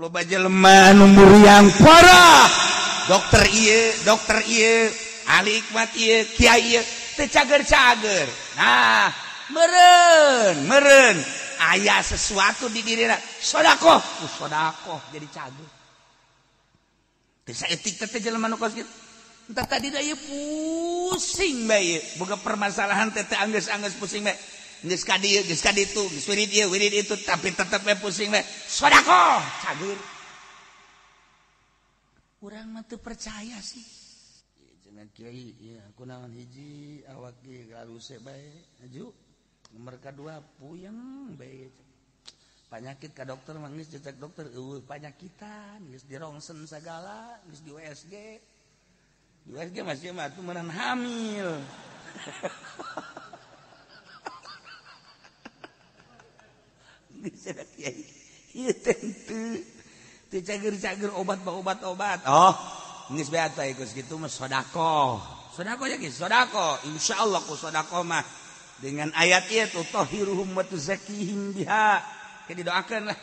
Loba jelema anu muriang parah. Dokter ieu, ahli hikmat ieu, kiai ieu teu cager-cager. Nah, meureun aya sesuatu di dirina. Sedekah, ku sedekah jadi cager. Teu saeutik teh jelema nu kos kitu. Entah tadi da ieu pusing bae ieu. Boga permasalahan teh anggeus-anggeus pusing bae. Geus ka dieu, geus ka ditu, geus wirid ieu, wirid itu, tapi tetep bae pusing bae. Sedekah, cager. Urang mah teu percaya sih. Cenah kiai, ieu kunaon hiji awak ge galuse bae. Aju nomor kadua puyeng bae. Panyakit ka dokter mah geus dicek dokter eueuh panyakitan, geus dirongsen sagala, geus di USG. Di USG masih mah atuh meunang hamil. Ieu teh teu cager-cager obat obat. Oh, geus bae atuh geus kitu mah sedekah. Sedekah ya geus sedekah. Insyaallah ku sedekah mah dengan ayat ieu tuh tahiruhum wa tuzakkihim biha. Ke didoakeun lah.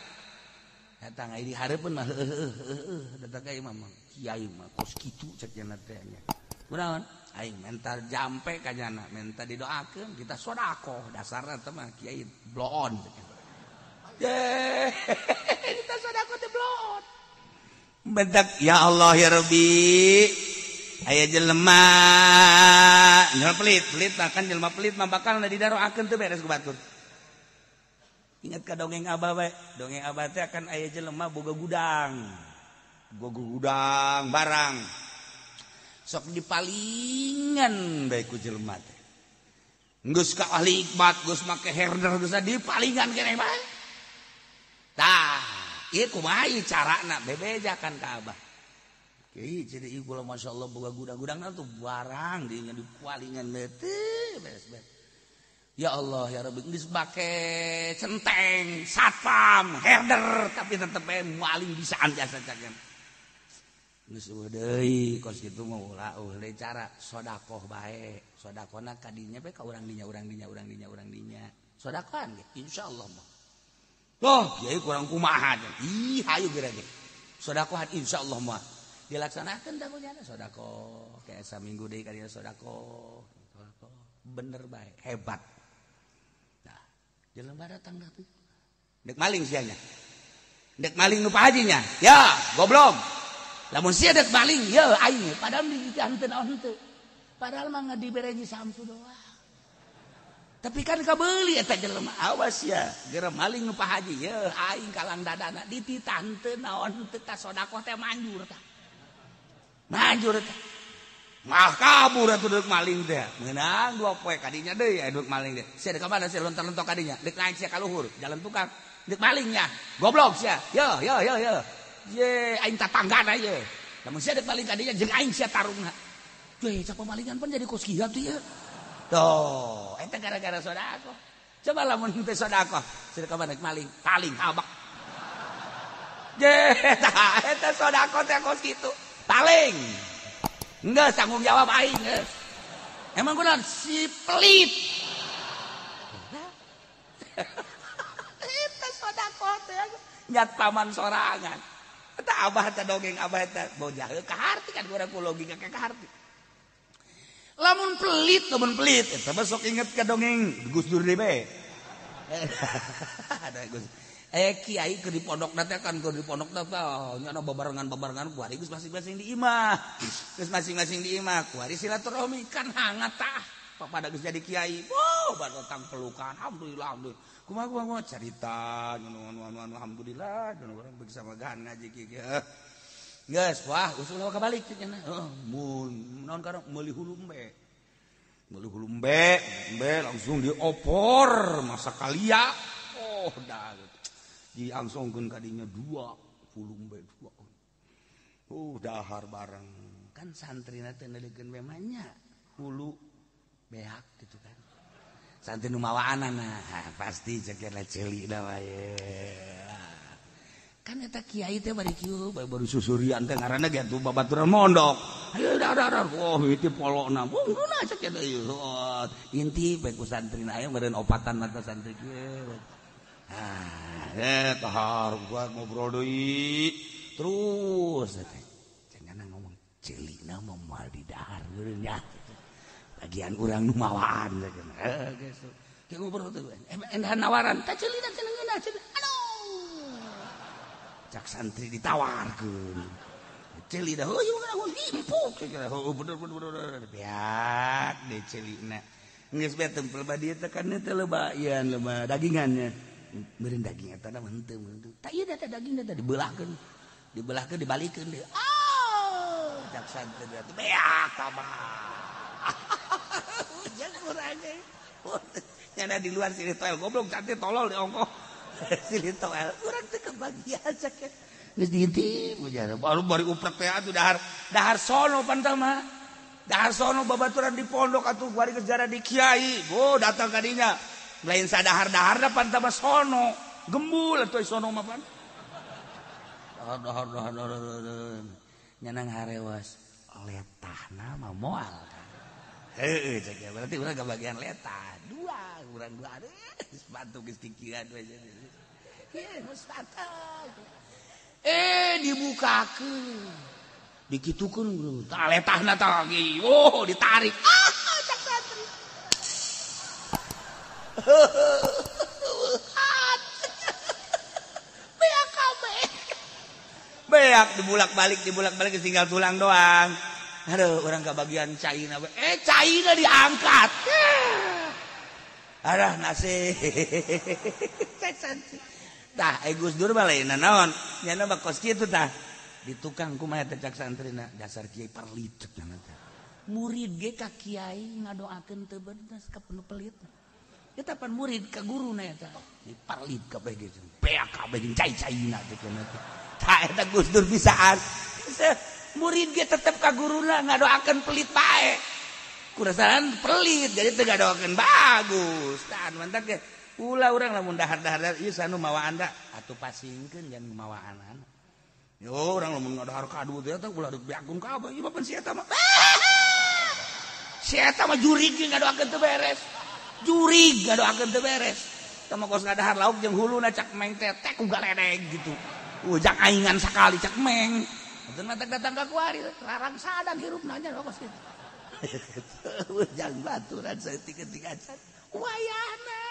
Datang ai di hareupeun mah heueuh datang ka imam kiai mah kos kitu cek nya teh nya. Kunaon? Aing menta jampe ka nyana, menta didoakeun kita sedekah dasarna teh mah kiai bloon cek. Kita sedekah teh bloon. Bentak ya Allah ya Rabbi. Aya jelema jelema pelit, pelit mah kan jelema pelit mah bakal didaroakeun teu beres ku batur. Ingat ka dongeng abah bae. Dongeng abah teh akan aya jelema boga gudang. Boga gudang barang. Sok dipalingan bae ku jelema teh. Geus ka ahli ikbat, geus make herder geus dipalingan keneh bae. Tah, ieu kumaha ieu carana bebejakan ka abah. Kiai jadi ieu kula masyaallah boga gudang-gudangna tuh barang dinya dipalingan teh beres-beres. Ya Allah ya Rabbi geus make centeng, satpam, herder tapi tetep bae maling bisaan jasa cagen. Geus eueuh deui kos kitu mah ulah eueuh deui cara sedekah bae. Sedekahna ka dinya bae ka urang dinya urang dinya urang dinya urang dinya. Sedekahan ge insyaallah mah. Loh, kiai kurang kumaha. Ih, hayu geura ge. Sedekahan insyaallah mah dilaksanakeun da kunyana sedekah. Kayak saminggu deui ka dinya sedekah. Sedekah bener bae, hebat. Nah, jelema datang tapi dek maling sianya. Dek maling nu Pak Hajinya. Ya, goblok. Lamun sia dek maling, ya aing padahal di henteu naon henteu. Padahal mah dibere Samsu doang. Tapi kan kabeuli eta jelema awas ya, geura maling nu Pak Haji, ye aing kalang dadana dititah henteu naon henteu ta sedekah teh manjur tah. Manjur teh. Mah kabur atuh deuk maling teh. Meunang dua poe kadinya deui aya deuk maling teh. Sia deuk ka mana sia lontar-lontok kadinya? Deuk naik sia ka luhur, jalan tukang. Deuk malingnya. Goblok sia. Yo yo yo yo. Ye aing tatanggana ye. Lamun sia deuk maling kadinya jeung aing sia tarungna. Ye cak pemalingan pan jadi kos kieu tuh ye. Tuh, eta gara-gara sedekah. Coba lamun teu sedekah, sedekah mana maling, paling habak. Ye, tah eta sedekah teh kos kitu. Paling. Enggak tanggung jawab aing geus. Emang kunaon si pelit. Eta sedekah teh nyat paman sorangan. Eta abah teh dongeng abah teh bojah ka harti kan urang ku logika ka harti. Lamun pelit eta mah sok inget ka dongeng Gus Dur deui bae. Ada Gus. Kiai keur di pondokna teh kan keur di pondokna teh nya babarengan-babarengan kuari geus masing-masing di imah. Geus masing-masing di imah kuari silaturahmi kan hangat tah. Pada geus jadi kiai. Wuh, batang pelukan. Alhamdulillah, alhamdulillah. Kumaha kumaha carita anu anu alhamdulillah urang bersama gaan ngaji kieu. Geus, wah usul kabalik cenah. Heeh, mun naon karena meuli hulu embe. Meuli hulu embe, embe langsung diopor masak kalia. Oh, dah. Diangsongkeun ka dinya dua, hulu embe dua. Dahar bareng. Kan santrina teh neuleukeun we mah nya hulu beak gitu kan. Santri nu mawaanana, pasti cek ceuli da wae. Kan eta kiai teh bari kieu baru susurian teh ngaranna ge atuh babaturan mondok. Ayo dar dar oh itu polokna. Bungkuna cek eta ieu. Inti bae ku santrina aya meureun opatan mata santri kieu. Ah, Dahar gua ngobrol deui terus teh cenah ngomong ceulina mah moal di dahar nya bagian urang nu mawaan cenah geus teh ngobrol teh endah nawaran teh ceulina cenah ngeunah cenah aduh cak santri ditawarkeun ceulina heuh ieu mah himpuk cenah heuh bener bener beak deui ceulina geus bae tempel ba dieu teh kan teh loba ieu loba dagingannya meureun daging eta mah henteu tah ieu teh daging teh dibelahkeun dibelahkeun dibalikeun deui ah cak santri teh beak mah jeung urang ge nyana di luar silih toel goblok santri tolol diongkoh silih toel urang teh kebagian cak geus diintip baru bari uprek teh atuh dahar dahar sono pan tah mah dahar sono babaturan di pondok atuh bari geus jara di kiai oh datang ka dinya lain sadahar-dahar da pan tah sono gembul atuh sono mah pan dahar dahar dahar nyanang harewas letahna mah moal heueuh cek berarti urang kebagian letah dua urang dua sepatu geus kikian we ieu geus sepatu dibukakeun dikitukeun tah letahna tah lagi oh ditarik ah cak santri beak kabeh beak dibulak-balik tinggal tulang doang. Aduh orang kebagian caina caina diangkat arah nasi tah Gus Dur mah lain naon nyana mah kos kitu tah di tukang kumaha teh cak santrina dasar kiai perlit cenah teh murid ge ka kiai ngadoakeun teu bener ka penuh pelit eta pan murid ka guruna eta di perlit kabeh ge beak kabeh jeung cai-caina teh cenah teh tah eta Gus Dur bisaan murid ge tetep ka guruna ngadoakeun pelit bae kurasaran pelit jadi teu ngadoakeun bagus tah mantak ge ulah urang lamun dahar-dahar ieu sanu mawaan da atuh pasingkeun jangan mawaanan yo urang lamun ngadahar kadu teh eta ulah dibeakkeun kabeh ieu mah pan si eta mah si eta mah jurig ge ngadoakeun teu beres jurig ngadoakeun teu beres tah mah kos ngadahar lauk jeung huluna cak meng teh teh ku galedeg gitu ujang aingan sakali cak meng atuh mantak datang ka kuari larang sadang hirupna nya kos kitu ujang baturan saeutik-eutik acan wayahna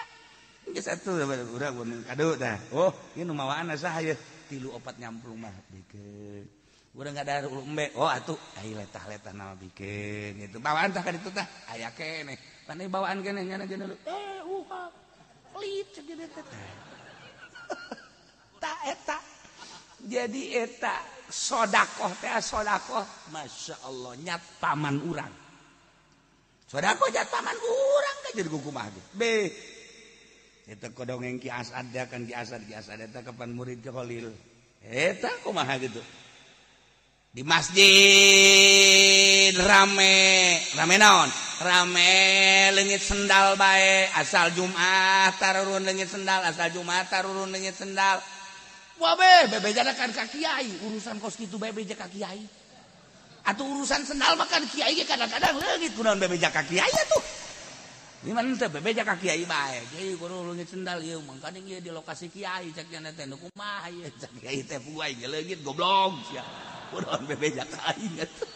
geus atuh urang mun kadu tah oh ieu nu mawaan saha ieu 3 4 nyamplung mah bikeun urang ngadahar ulu embe oh atuh ai letah-letah nama bikeun gitu bawaan tah ka ditu tah aya keneh pan bawaan keneh nyana jeung uha pelit cek teh tah eta jadi eta sodakoh teh sodakoh Masya Allah nyat paman urang sodakoh nyat paman urang ka jadi kumaha ge be eta kodongeng Ki Asad kan Ki Asad eta kapan murid ke Khalil eta kumaha gitu di masjid rame rame naon rame leungit sendal bae asal Jumat tarurun leungit sendal asal Jumat tarurun leungit sendal wah be bebejana kan ka kiai urusan kos kitu bae beja ka kiai atuh urusan sendal mah kan kiai ge kadang-kadang leungit kunaon bebeja ka kiai atuh ini mana teh bebeja ka kiai bae kiai kudu leungit sendal ieu mangkaning ieu di lokasi kiai cek nya teh nu kumaha ieu cek kiai teh puai ge leungit goblok sia kunaon bebeja ka aing atuh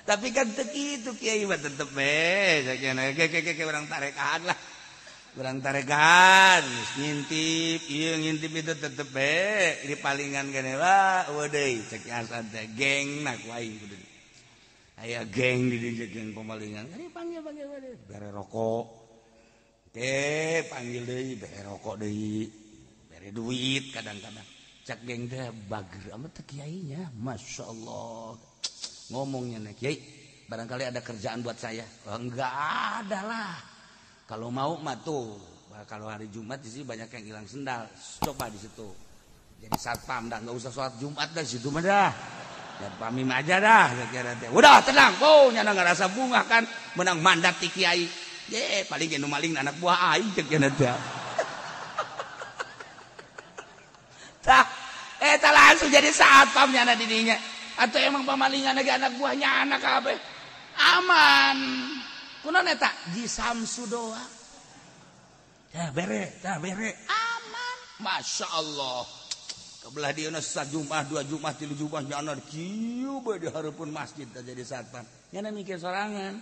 tapi kan teu kitu kiai mah tetep be cek nya ge ge ge urang tarekaan lah urang tarekan ngintip ieu ngintip itu tetep be di palingan gene wa eueuh deui cek Hasan teh geng na ku aing kudu aya geng di dieu geng pemalingan kali panggil panggil bere rokok teh panggil deui bere rokok deui bere duit kadang-kadang cak geng teh bager amat teh kiainya Masya Allah ngomongnya nih kiai barangkali ada kerjaan buat saya oh, enggak ada lah kalau mau mah tuh kalau hari Jumat di sini banyak yang hilang sendal coba di situ jadi satpam dah nggak usah sholat Jumat dah situ mah dah dan pamim aja dah kira teh udah tenang oh nyana ngerasa bunga kan menang mandat ti kiai ye paling nu maling anak buah aing cek nya teh tah eta langsung jadi satpam nyana di dinya atau emang pamalingan lagi anak buahnya anak kabeh aman kunaon eta di Samsu doang tah bere aman Masya Allah. Kebelah dia sajumpah 2 Jumat 3 Jumat nyana kieu bae di hareupeun masjid teh jadi satpam. Nyana mikir sorangan.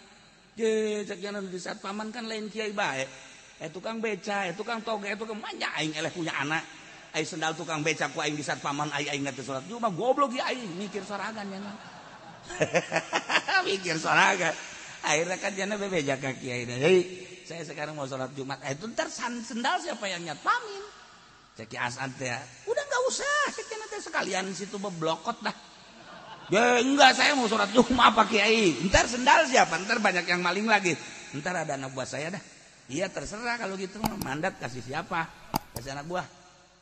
Je cek nyana di satpaman kan lain kiai bae. Tukang beca, tukang toge, tukang manja aing eleh punya anak. Aing sendal tukang beca ku aing di satpaman aing aing teh salat Jumat goblok ieu aing mikir sorangan nyana. Mikir sorangan. Akhirnya kan nyana bebeja ka kiai. Jadi saya sekarang mau salat Jumat. Itu ntar sendal siapa yang nyatpamin? Cek Asad ya, udah nggak usah, cek nanti sekalian situ beblokot dah. Ya enggak, saya mau sholat Jumat Pak Kiai. Ntar sendal siapa? Ntar banyak yang maling lagi. Ntar ada anak buah saya dah. Iya terserah kalau gitu, mandat kasih siapa? Kasih anak buah.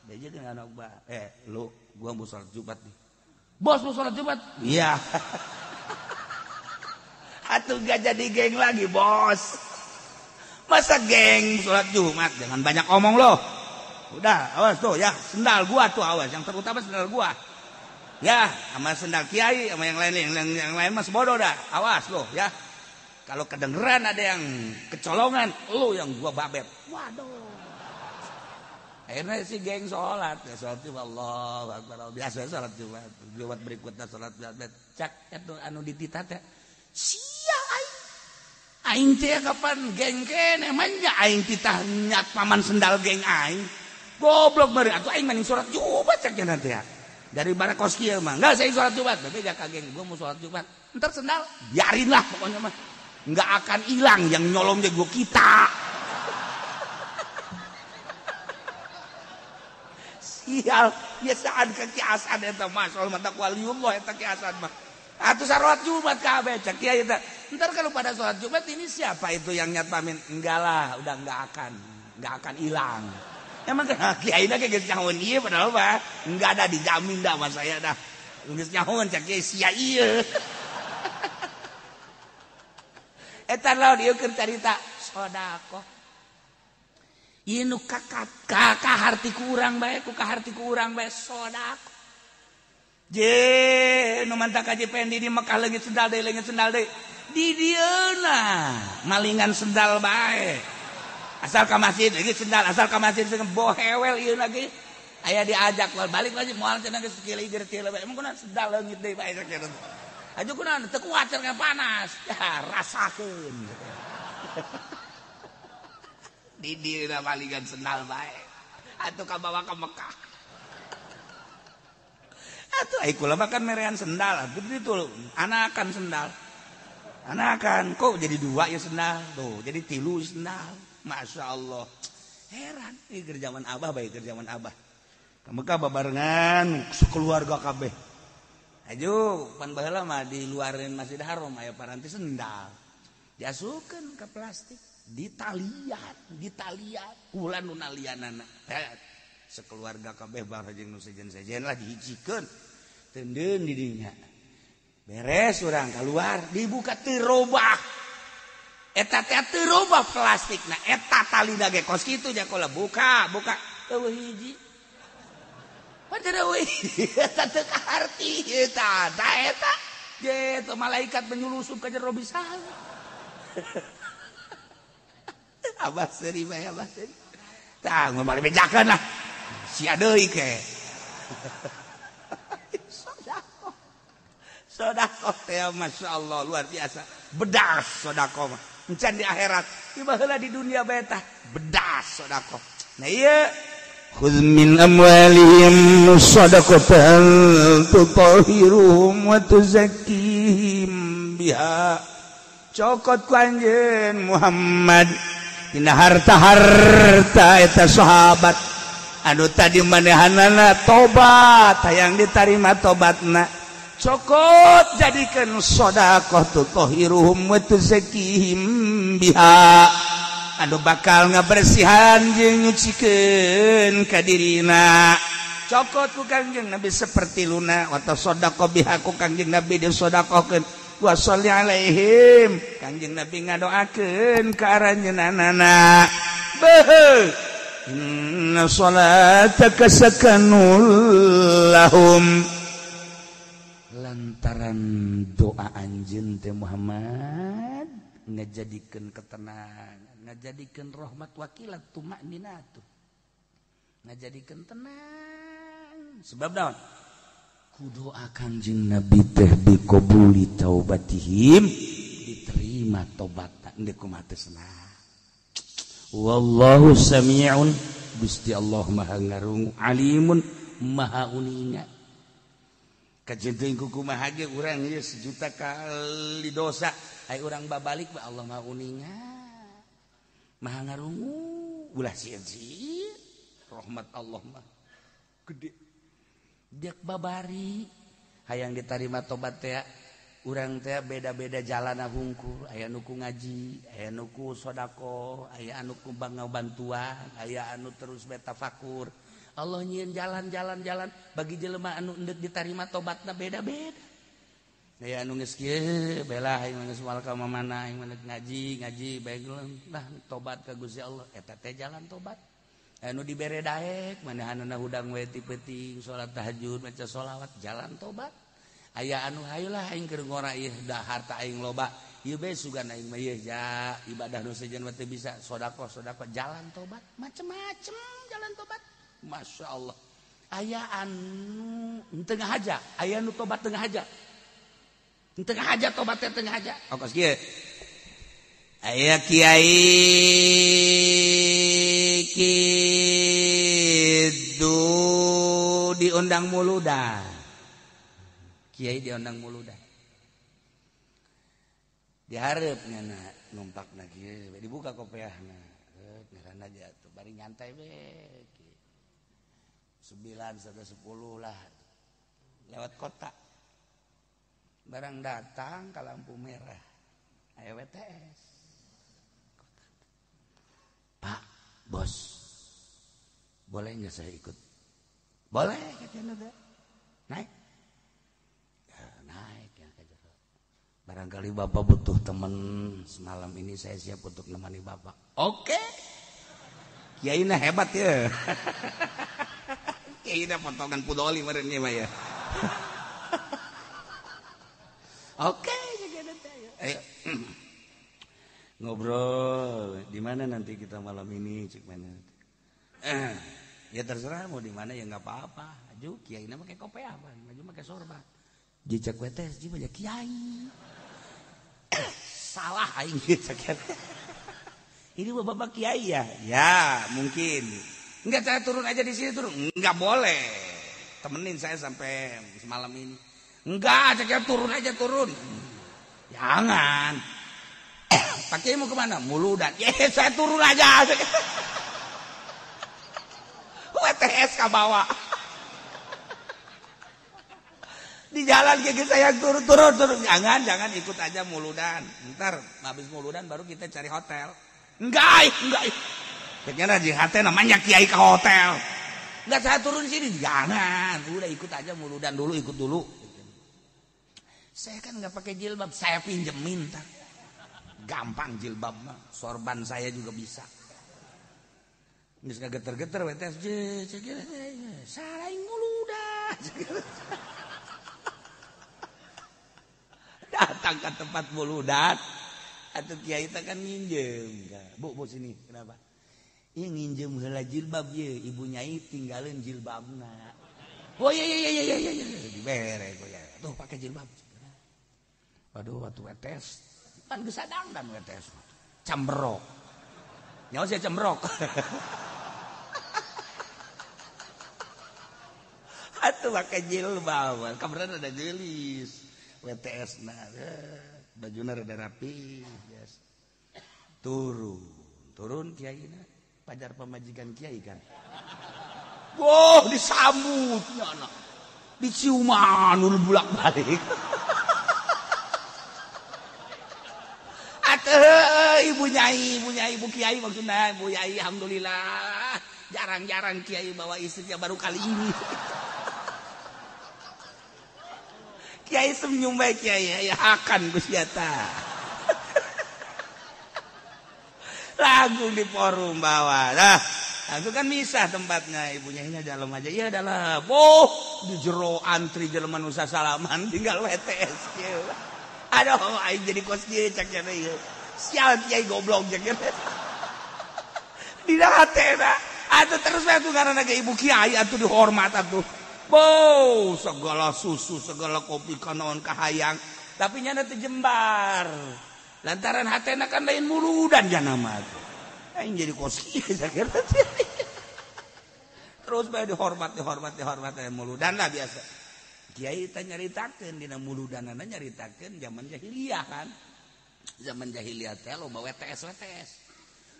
Dia aja kan anak buah. Lu, gua mau sholat Jumat nih. Bos mau sholat Jumat? Iya. Atuh gak jadi geng lagi bos. Masa geng sholat Jumat? Jangan banyak omong loh. Udah, awas tuh ya, sendal gua tuh awas, yang terutama sendal gua. Ya, sama sendal kiai, sama yang lain, yang lain mas bodoh dah. Awas loh ya. Kalau kedengeran ada yang kecolongan, lu yang gua babet. Waduh. Akhirnya si geng sholat, ya sholat Jumat, Allahu Akbar. Biasa sholat Jumat, Jumat berikutnya sholat Jumat. Cak itu anu ditita teh. Sia aing. Aing teh kapan geng kene manja aing titah nyat paman sendal geng aing. Goblok bari atuh aing mending sholat Jumat cek nanti ya. Dari barakos kieu mah. Enggak saya sholat Jumat, tapi ja ka geng gua mau sholat Jumat. Entar sendal biarin lah pokoknya mah. Enggak akan hilang yang nyolong gua kita. Sial, biasaan ka Ki Asad eta mah, soal mata waliullah eta Ki Asad mah. Atuh salat Jumat kabeh cek kiai eta. Entar kalau pada sholat Jumat ini siapa itu yang nyatpamin? Enggak lah, udah enggak akan hilang. Emang kiai dah geus nyahoan ieu padahal mah enggak ada dijamin dah sama saya dah. Geus nyahoan cek kiai sia ieu. Eta lawan ieu keur carita sedekah. Ieu nu kaharti ku urang bae, ku kaharti ku urang bae sedekah. Je nu mantak ka Pendi di Mekah leungit sendal deui leungit sendal deui. Di dieuna malingan sendal bae. Asal ka masjid lagi sendal, asal ka masjid bohewel ieu lagi. Aya diajak balik lagi moal cenah geus kieu kieu emang kunaon sendal leungit deui bae sakitu. Aju kunaon teu kuat cenah panas. Ya rasakeun. Di dieuna malingan sendal bae. Atuh kabawa ka Mekah. Atuh ai kula mah kan merean sendal, atuh ditu anakan sendal. Anakan kok jadi 2 ya sendal tuh, jadi 3 sendal. Masya Allah, heran. Ini kerjaan abah baik kerjaan abah. Mekah babarengan sekeluarga kabeh. Aju pan baheula mah di luarin Masjid Haram aya paranti sendal. Diasupkeun ke plastik, ditalian, ditalian, kula nu nalianana. Sekeluarga kabeh bareng jeung nu sejen-sejen lah dihijikeun. Tendeun di dinya. Beres urang keluar, dibuka teu robah. Eta teh teu robah plastikna, eta talina ge kos kitu jakola buka, buka eueuh hiji. Padahal eueuh eta teu kaharti eta, ta eta. Je teu malaikat menyulusup ka jero bisa. Abah seuri bae abah seuri. Tah mun bari bejakeun lah. Sia deui ke. Sedekah. Sedekah teh masyaallah luar biasa. Bedas sedekah mah. Encan di akhirat, tiba heula di dunia bae tah bedas sedekah. Nah ieu khudz min amwalihim shadaqatan tutahhiruhum wa tuzakkihim biha. Cokot ku anjeun Muhammad dina harta-harta eta sahabat anu tadi manehanana tobat hayang ditarima tobatna. Cokot jadikan sedekah tutahhiruhum wa tuzakkihim biha anu bakal ngabersihan jeung nyucikeun ka dirina. Cokot ku Kangjeng Nabi seperti luna wa tasaddaqo biha ku Kangjeng Nabi disedekahkeun wa sholli alaihim Kangjeng Nabi ngadoakeun ka aranjeunana. Beuh inna salataka sakanul lahum. Lantaran doa anjeun teh Muhammad ngajadikeun ketenangan, ngajadikeun rahmat wakilat tumakninatu. Ngajadikeun tenang. Sebab naon? Ku doa Kangjeng Nabi teh biqabuli taubatihim, diterima tobatna endek kumaha teh senang. Wallahu sami'un, Gusti Allah Maha ngarungu, alimun Maha uninga. Kajeun teuing ku kumaha ge urang ieu sejuta kali dosa, ai urang babalik ba Allah Maha uninga. Maha ngarungu, ulah sieun-sieun. Rahmat Allah mah gede. Diak babari hayang ditarima tobat teh urang teh beda-beda jalana hungkul, aya nu ku ngaji, aya nu ku sedekah, aya anu ku bantuan, aya anu terus betafakur. Allah nyieun jalan-jalan-jalan bagi jelema anu endek ditarima tobatna beda-beda. Aya anu geus kieu belah, aya geus moal ka mana, aya ngaji, ngaji bae lah tobat ka Gusti Allah, eta teh jalan tobat. Anu dibere daek manahanana hudang we ti peuting salat tahajud maca sholawat jalan tobat. Aya anu hayulah aing keur ngora ieu da harta aing loba ieu bae sugan aing mah ieu ja ibadah nu sejen mah teu bisa sedekah sedekah jalan tobat macem-macem jalan tobat. Masya Allah. Aya anu tengah aja, aya anu tobat tengah aja. Tengah aja tobatnya tengah aja. Okos kieu. Aya kiai kitu diundang muludan. Kiai diundang muludan. Dihareup nya numpakna kieu, dibuka kopeahna. Ngaran aja tuh bari nyantai we. 9:30 lah lewat kota. Barang datang ke lampu merah. Aya WTS. Pak, bos, boleh nggak saya ikut? Boleh, katanya. Naik. Ya, naik ya. Barangkali bapak butuh teman semalam ini, saya siap untuk nemani bapak. Oke. Kiai-na hebat ya. Kiai-na potongan pudoli merenya mah ya. Oke, ayo. Ngobrol di mana nanti kita malam ini cik mana? Ya terserah mau di mana ya nggak apa-apa. Aju kiai na pakai kopiah, aju pakai sorban. Jejak wetes ji banyak kiai. Salah aing cek. Ini bapak kiai ya? Ya, mungkin. Enggak, saya turun aja di sini turun. Enggak boleh. Temenin saya sampai semalam ini. Enggak, cek turun aja turun. Jangan. Pak Kiai mau kemana? Muludan. Ya, saya turun aja. WTS ke bawah. Di jalan gigi saya turun. Jangan, ikut aja muludan. Ntar habis muludan baru kita cari hotel. Enggak. Kayaknya di hotel namanya kiai ke hotel. Enggak, saya turun sini. Jangan. Udah ikut aja muludan dulu, ikut dulu. Saya kan enggak pakai jilbab, saya pinjemin ntar. Gampang jilbab mah, sorban saya juga bisa. Geus geter-geter WTS salah muludan. Datang ke tempat muludan, atuh kiai teh kan nginjem. Bu, bu sini, kenapa? Ieu nginjem heula jilbab ieu, ibu nyai tinggalin jilbabna. Oh iya dibere ku ya. Tuh pakai jilbab. Waduh, waktu WTS kan geus sadang dan WTS. Camberok. Nyawa sia cembrok. Atuh pakai jilbab, kabaran ada jelis. WTS na bajuna rada rapi, biasa. Turun kiai na, pajar pamajikan kiai kan. Wah, disambutnya anak. Diciuman bulak-balik. Atuh ibu nyai, ibu kiai maksudnya, ibu nyai alhamdulillah. Jarang-jarang kiai bawa istrinya baru kali ini. Kiai senyum baik kiai, ya akan Gusti eta. Lagu di forum bawah. Nah, langsung kan misah tempatnya, ibu nyainya dalam aja. Iya dalam. Oh, di jero antri jelema nu sasalaman tinggal WTS kieu. Aduh, aing jadi kos kieu cak cenah ieu. Sial kiai goblok cak cenah. Dina hatena Atuh terus we atuh ngaranna ge ibu kiai atuh dihormat atuh. Bow, segala susu, segala kopi kanaon kahayang, tapi nyana teu jembar. Lantaran hatena kan lain muludan jana mah atuh. Aing jadi kos kieu sakira. Terus bae dihormat, dihormat, dihormat muludan lah biasa. Kiai teh nyaritakeun dina muludanana nyaritakeun zaman jahiliyah kan. Zaman jahiliyah teh loba WTS WTS.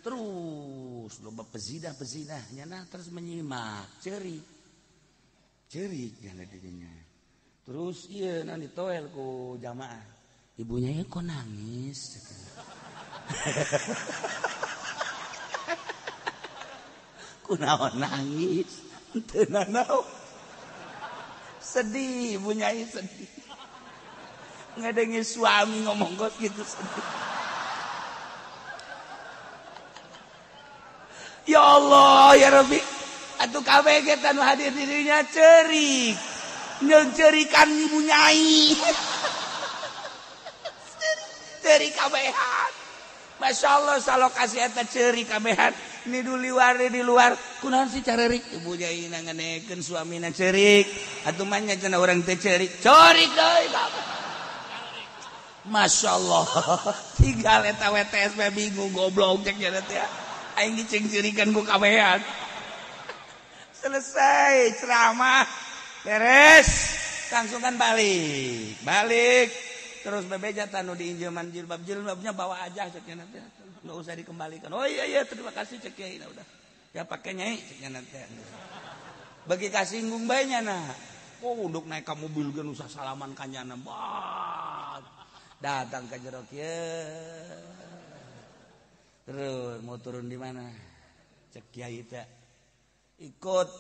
Terus loba pezinah-pezinah nyana terus menyimak, ceurik. Ceurik nyana didinya. Terus ieu na ditoel ku jamaah. Ibunya ya kok nangis. Kunaon nangis? Teu nanaon. Sedih, ibu nyai sedih. Ngadengi suami ngomong kos gitu sedih. Ya Allah, ya Rabbi. Atuh kabeh ge tanu hadir dirinya ceurik. Nyeungceurikan ibu nyai. Ceurik kabehan. Masya Allah salokasi eta ceurik kabehan. Ni luar di luar kunaon sih carerik ibu nyai ngangenekeun suamina ceurik. Atuh mah nya cenah urang teh ceurik. Ceurik deui bapak. Masya Allah. Tinggal eta WTS we bingung goblok cek nya teh. Aing dicengcirikan ku kabehan. Selesai ceramah beres langsung kan balik. Balik terus bebeja tanu diinjeman jilbab jilbabnya bawa aja cek nya teh. Enggak usah dikembalikan. Oh iya iya terima kasih cek kiai nah udah. Ya pakai nyai cek nya teh. Bagi kasinggung bae nya nah. Oh nduk naik ka mobil ge usah salaman ka nyana. Bah. Datang ke jero kieu. Terus mau turun di mana? Cek kiai teh. Ikut.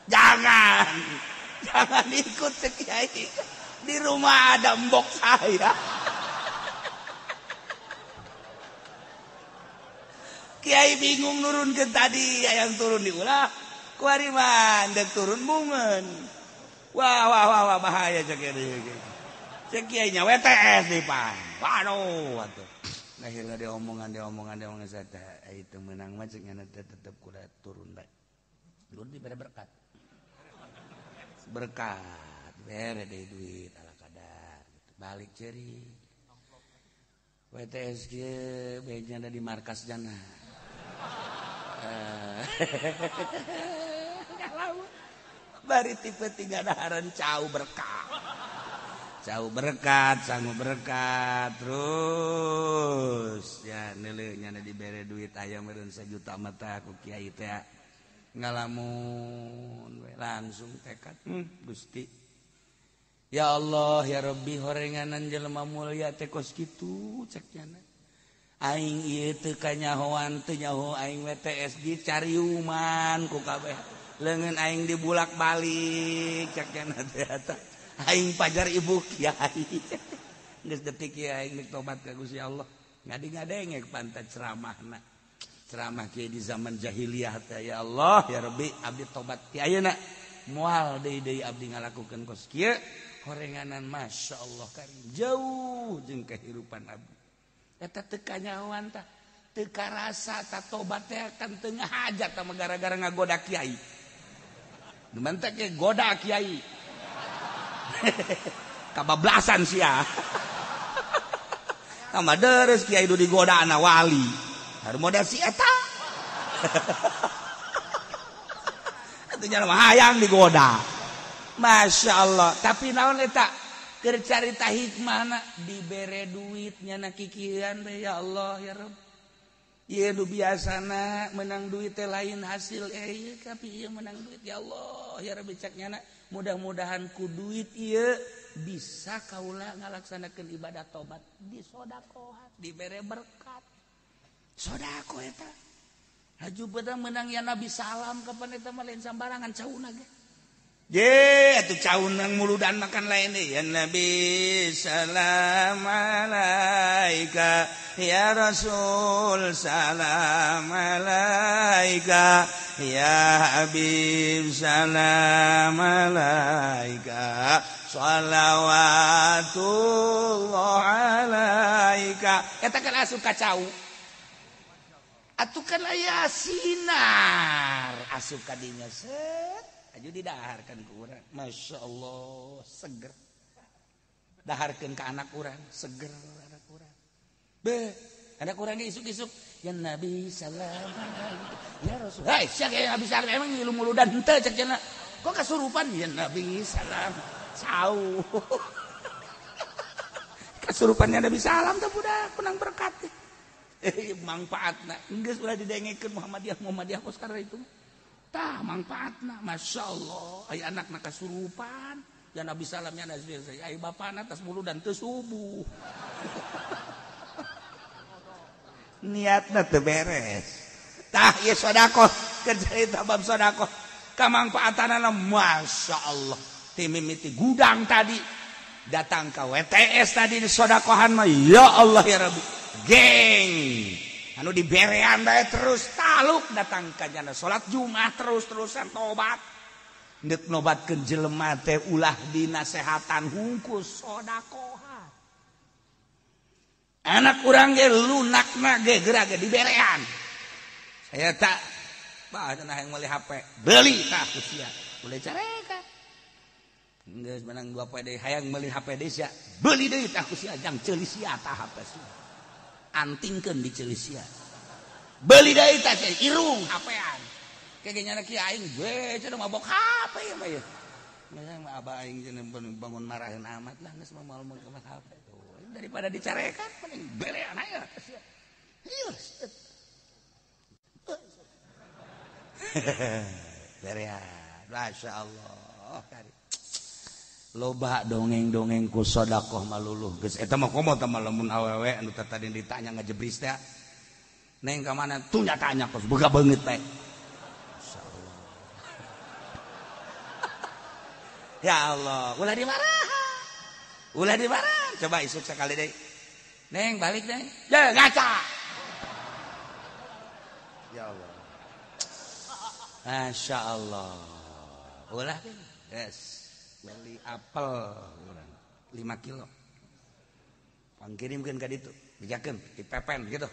Jangan. Jangan ikut cek kiai. Di rumah ada mbok saya. Kiai bingung nurun ke tadi, yang turun diulah. Kuari mah ndek turun bungeun. Wah wah wah wah bahaya cek kiai. Cek kiai nya WTS di pan. Waduh atuh. Akhirnya dia omongan saya teh itu menang mah cek nyana teh tetep kuda turun bae. Turun dibere berkat. Berkat bere deui duit ala kadar gitu. Balik ceri. WTS kieu beja ada di markas jana. Bari tipe 3 daharan cau berkat. Cau berkat, sangu berkat terus ya neuleuh nya dibere duit aya meureun sajuta mata ku kiai teh ngalamun we langsung tekad Gusti. Ya Allah ya Rabbi horenganan jelema mulia teh kos kitu cek nyana. Aing ieu teu kanyahoan teu nyaho aing WTS dicariuman ku kabeh. Leungeun aing dibulak-balik cek nyana teh eta. Aing pajar ibu kiai. Geus detik kieu aing nek tobat ka Gusti Allah. Ngadi-ngadenge pantat ceramahna. Ceramah kieu di zaman jahiliyah teh ya Allah ya Rabbi abdi tobat ti ayeuna. Moal deui-deui abdi ngalakukeun kos kieu. Horenganan Masya Allah karim jauh jeung kehidupan abdi. Eta teu kanyahoan tah teu karasa ta tobat teh kan teu ngahajat tah gara-gara ngagoda kiai. Nu mantek ge goda kiai. Kabablasan sia. Tambah deres kiai du digoda ana wali. Harmoda si eta. Atuh nya mah hayang digoda. Masya Allah. Tapi naon eta? Keur carita hikmahna dibere duit nyana kikieuan teh ya Allah ya Rabb. Ieu nu biasana menang duit teh lain hasil ieu tapi ieu menang duit ya Allah ya Rabbi cek nyana mudah-mudahan ku duit ieu bisa kaula ngalaksanakeun ibadah tobat disodakohan dibere berkat. Sodako eta. Haju beda menang ya Nabi salam kapan eta mah lain sambarangan cauna ge. Ye, atuh caunang muludan makan lain deui. Ya Nabi salam alaika ya Rasul salam alaika ya Habib salam alaika shalawatullah alaika. Eta kan asup ka cau. Atuh kan aya sinar asup ka dinya set aju didaharkeun ku urang. Masya Allah seger. Daharkeun ka anak urang seger anak urang. Be anak urang ge isuk-isuk ya Nabi salam ya Rasul. Hei sia ge Nabi salam emang ngilu muludan henteu cek cenah. Kok kasurupan ya Nabi salam sau. Kasurupannya Nabi salam teh budak kunang berkat. Mangfaatna geus ulah didengekeun Muhammadiyah Muhammadiyah kos karena itu. Tah mangfaatna Masya Allah aya anakna kasurupan ya Nabi salam ya Nabi aya bapana tas muludan teu subuh. Niatna teu beres. Tah ieu sedekah keur carita bab sedekah kamangfaatanana Masya Allah. Ti mimiti gudang tadi datang ka WTS tadi di sodakohan mah ya Allah ya Rabbi. Geng anu diberean bae terus taluk datang ka jana salat Jumat terus-terusan tobat. Neuk nobatkeun jelema teh ulah dinasehatan hungkus sodakohan. Anak urang ge lunakna ge geura ge diberean. Saya tak bah cenah hayang meuli HP, beli tah ku sia. Boleh careka. Geus menang 2 poe deui hayang meuli HP deui sia, beli deui tah ku sia jang ceuli sia tah HP sia. Antingkeun di ceuli sia. Beli deui tah sia irung HP-an. Ke ge nyana kieu aing we cenah mabok HP ieu mah ieu. Geus mah abah aing cenah bangun maraheun amat lah geus mah moal meuli HP. Daripada dicarekan mending berean aya sia. Ieu. Berean. Masya Allah. Loba dongeng-dongeng ku sedekah maluluh. Geus eta mah komo teh lamun awewe anu tadi ditanya ngajebris teh. Neng ka mana? Tuh nyatanya kos boga beungeut teh. Masyaallah. Ya Allah, ulah dimarahan. Ulah dimarahan. Coba isuk sekali deui. Neng balik neng. Ya ngaca. Ya Allah. Masya Allah. Ulah yes. Beli apel 5 kilo. Pangkirimkeun ka ditu, bijakeun dipepen gitu.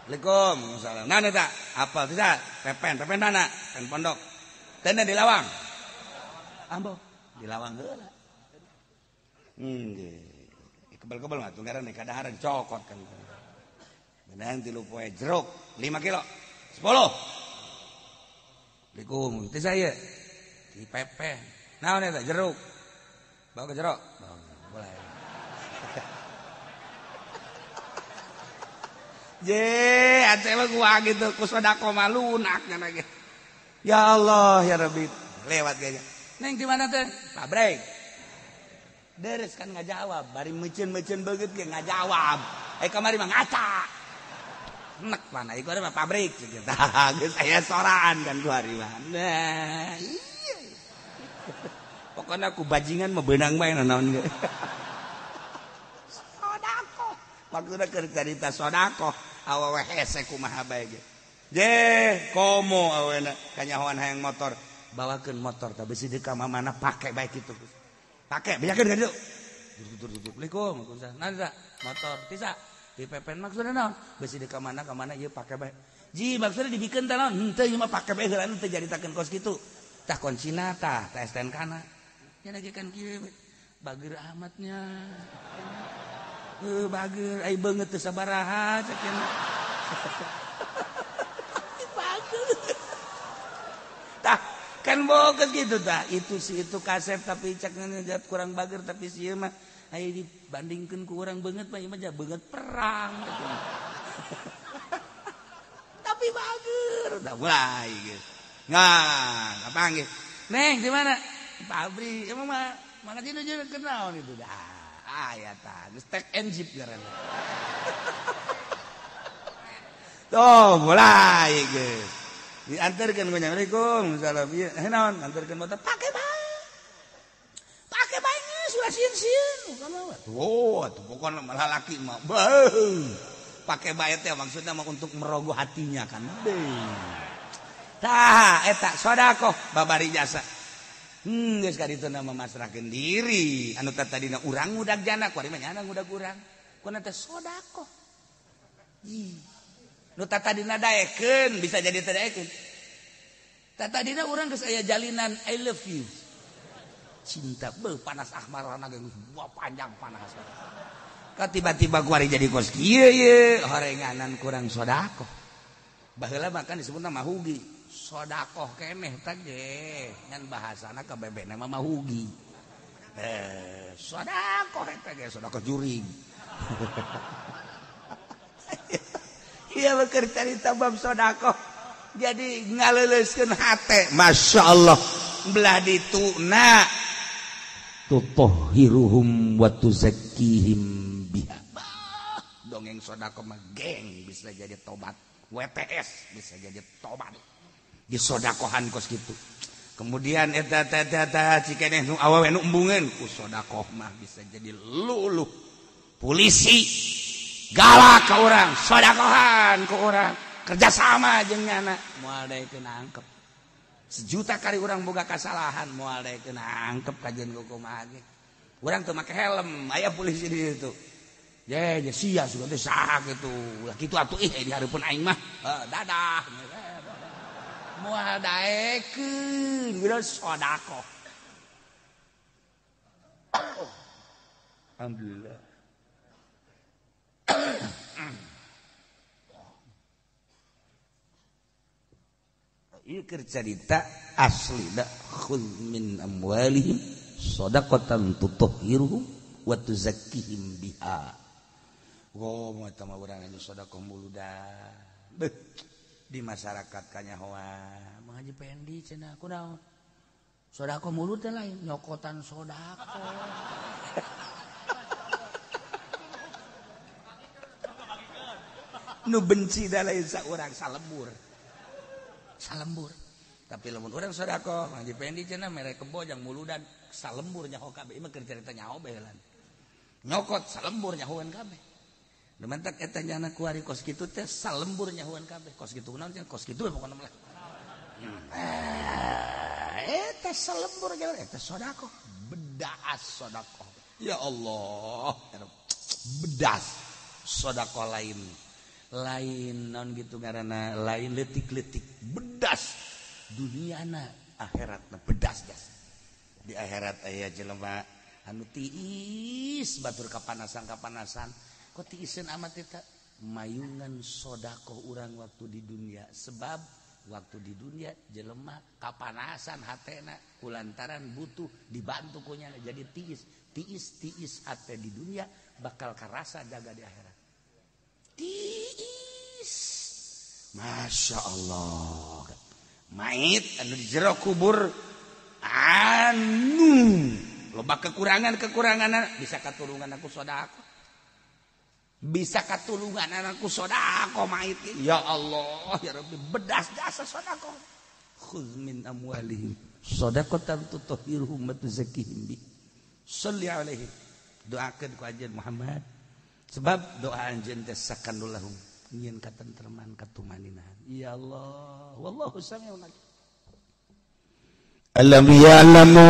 Assalamualaikum. Salam. Nah eta apel bisa pepen, pepen mana? Pen pondok. Teu di lawang. Ambo di lawang heula. Nggih. Kebel-kebel mah tunggaran kadaharan cokot kan. Benang 3 poe jeruk 5 kilo. 10. Assalamualaikum. Teh saya di pepen. Naon eta jeruk? Bawa ke jeruk. Boleh. Je, ate mah gua gitu ku sedekah mah lunak nya ge. Ya Allah ya Rabbi. Lewat kayaknya. Neng di mana teh? Pabrik. Deres kan ngajawab, bari meuceun-meuceun beungeut ge ngajawab. Eh kamari mah ngaca. Nek mana ieu mah pabrik gitu. Tah geus aya soraan kan ku hari mah. Nah, iya. Pokoknya aku bajingan mah beunang bae naon ge. Sedekah. Maksudna keur carita sedekah, awewe hese kumaha bae ge. Je, komo awena kanyahoan hayang motor, bawakeun motor tah besi deui ka mamana pake bae kitu. Pake bejakeun ka ditu. Assalamualaikum, waalaikumsalam. Nah, motor tisa di pepen maksudna naon? Besi deui ka mana ieu pake bae. Ji maksudna dibikeun teh naon? Henteu ieu mah pake bae heula teu jaritakeun kos kitu. Tah kuncina tah, tah STNK-na. Nya lagi kan kieu bager amatnya. Bager ai beungeut teu sabaraha cek cenah. Bager. Tah kan boga gitu tah itu si itu kasep tapi cek ngejat kurang bager tapi si ieu mah ai dibandingkeun ku urang beungeut mah ieu mah beungeut perang gitu. Tapi bager tah mulai geus. Nah, kapanggih. Neng di mana? Pabrik. Emang mah mana sih nuju kenal itu dah. Ah ya tah, geus tek and jeep ngaranna. Tuh, mulai geus. Diantarkeun ku Assalamualaikum, salam ieu. Heh naon? Antarkeun motor pake bae. Pake bae geus ulah sieun-sieun. Oh, atuh pokona malah laki mah. Beuh. Pake bae teh maksudna mah untuk merogoh hatinya kan. Beuh. Tah eta sedekah babari jasa. Geus ka ditu na memasrahkeun diri. Anu tadina urang ngudag jana, kuari mah nyana ngudag urang. Kuna teh sedekah. Nu tatadina daekeun bisa jadi teu daekeun. Tatadina urang geus aya jalinan I love you. Cinta beuh panas ahmarana geus panjang panas. Ka tiba-tiba kuari jadi kos kieu ye horenganan kurang sedekah. Baheula mah kan disebutna mahugi. Sedekah keneh teh ge ngan bahasana ka bebena mah mahugi. Sedekah eta ge sedekah jurig. Iya beker carita bab sedekah. Jadi ngaleuleuskeun hate. Masya Allah. Belah dituna tutahhiruhum wa tuzakkihim biha. Dongeng sedekah mah geng bisa jadi tobat. WTS bisa jadi tobat. Disodakohan kos kitu. Kemudian eta eta cikeneh nu awewe nu embungeun ku sedekah mah bisa jadi luluh. Polisi galak ke orang, sodakohan ke orang, kerjasama jeung nyana, moal daekeun angkep. Sejuta kali orang boga kasalahan, moal daekeun angkep kajian kumaha ge. Urang teu make helm, aya polisi di situ. Ye, sia sugan teh saha kitu. Ulah kitu atuh ih di hareupeun aing mah. Dadah. Moal daekeun, geus sodakoh. Alhamdulillah. Ieu keur carita asli da khudz min amwalihim shadaqatan tutahhiruhum wa tuzakkihim biha. Wo eta mah urang anu sedekah muludan. Beuh di masyarakat kanyahoan Mang Haji Pendi cenah kunaon? Sedekah mulut teh lain nyokotan sedekah. Nu benci da lain saurang salembur. Salembur. Tapi lamun urang sedekah Mang Haji Pendi cenah mere kebo jang muludan salembur nyaho kabeh. Ieu mah keur carita nyaho bae heula. Nyokot salembur nyahoan kabeh. Nu mantak eta nyana kuari kos kitu teh salembur nyahoan kabeh. Kos kitu naon cenah kos kitu we pokona mah. Eta salembur nyahoan eta sedekah. Bedas sedekah. Ya Allah, bedas sedekah lain. Lain non gitu karena lain letik-letik bedas duniana akhiratna bedas jas di akhirat aya jelema anu tiis batur kapanasan kok tiiseun amat eta mayungan sedekah urang waktu di dunia sebab waktu di dunia jelema kapanasan hatena kulantaran butuh dibantu ku nyana jadi tiis tiis tiis hate di dunia bakal karasa jaga di akhirat. Tiis. Masya Allah. Mait anu di jero kubur anu loba kekurangan-kekurangan bisa katulungan aku sedekah. Bisa katulungan anakku sedekah mait. Ya Allah, ya Rabbi bedas jasa sedekah. Khudz min amwalihim shadaqatan tutahhiruhum wa tuzakkihim bi. Shalli alaihi. Doakeun ku anjeun Muhammad. Sebab doa anjeun teh sakanul lahum nyieun katentreman katumaninahan. Ya Allah, wallahu samiun alim. Alam ya'lamu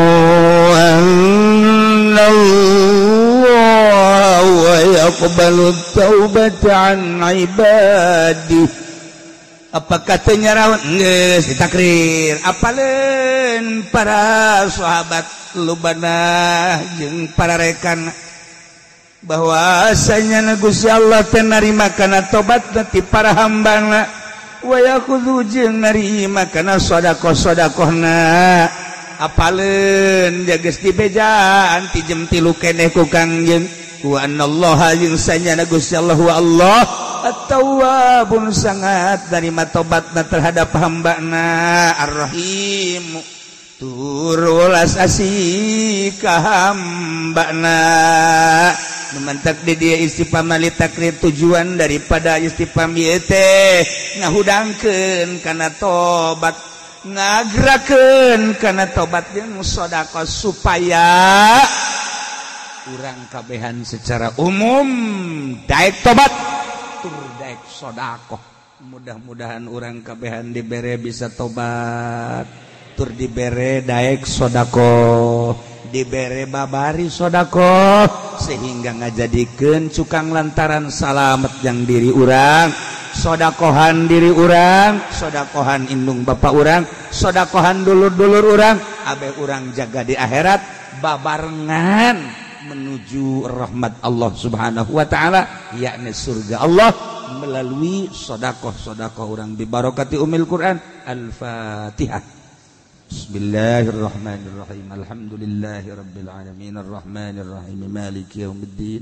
anna Allah yaqbalu taubata an ibadihi. Apa katanya raun geus ditakrir apaleun para sahabat lubanah jeung para rekan bahwasanya Gusti Allah teh narima kana tobat ti para hambana wa yakhudhu jeung narima kana sedekah-sedekahna apaleun geus dibejaan ti jem 3 keneh ku Kangjeng wa anallaha jeung sanyana Gusti Allah wa Allah at-tawwabun sangat narima tobatna terhadap hambana ar-rahim tur welas asih ka hambana. Memantak di dia istifham li takrir tujuan daripada istifham ieu teh ngahudangkeun kana tobat ngagrakeun kana tobat jeung sedekah supaya urang kabehan secara umum daek tobat tur daek sedekah. Mudah-mudahan urang kabehan dibere bisa tobat tur dibere daek sedekah dibere babari sedekah sehingga ngajadikeun cukang lantaran salamet yang diri urang, sodakohan diri urang, sodakohan indung bapak urang, sodakohan dulur-dulur urang, abeh urang jaga di akhirat babarengan menuju rahmat Allah Subhanahu wa taala, yakni surga Allah melalui sodakoh-sodakoh urang bi barakati umil Quran. Al-Fatihah. Bismillahirrahmanirrahim. Alhamdulillahirabbil alamin arrahmanirrahim maliki yaumiddin.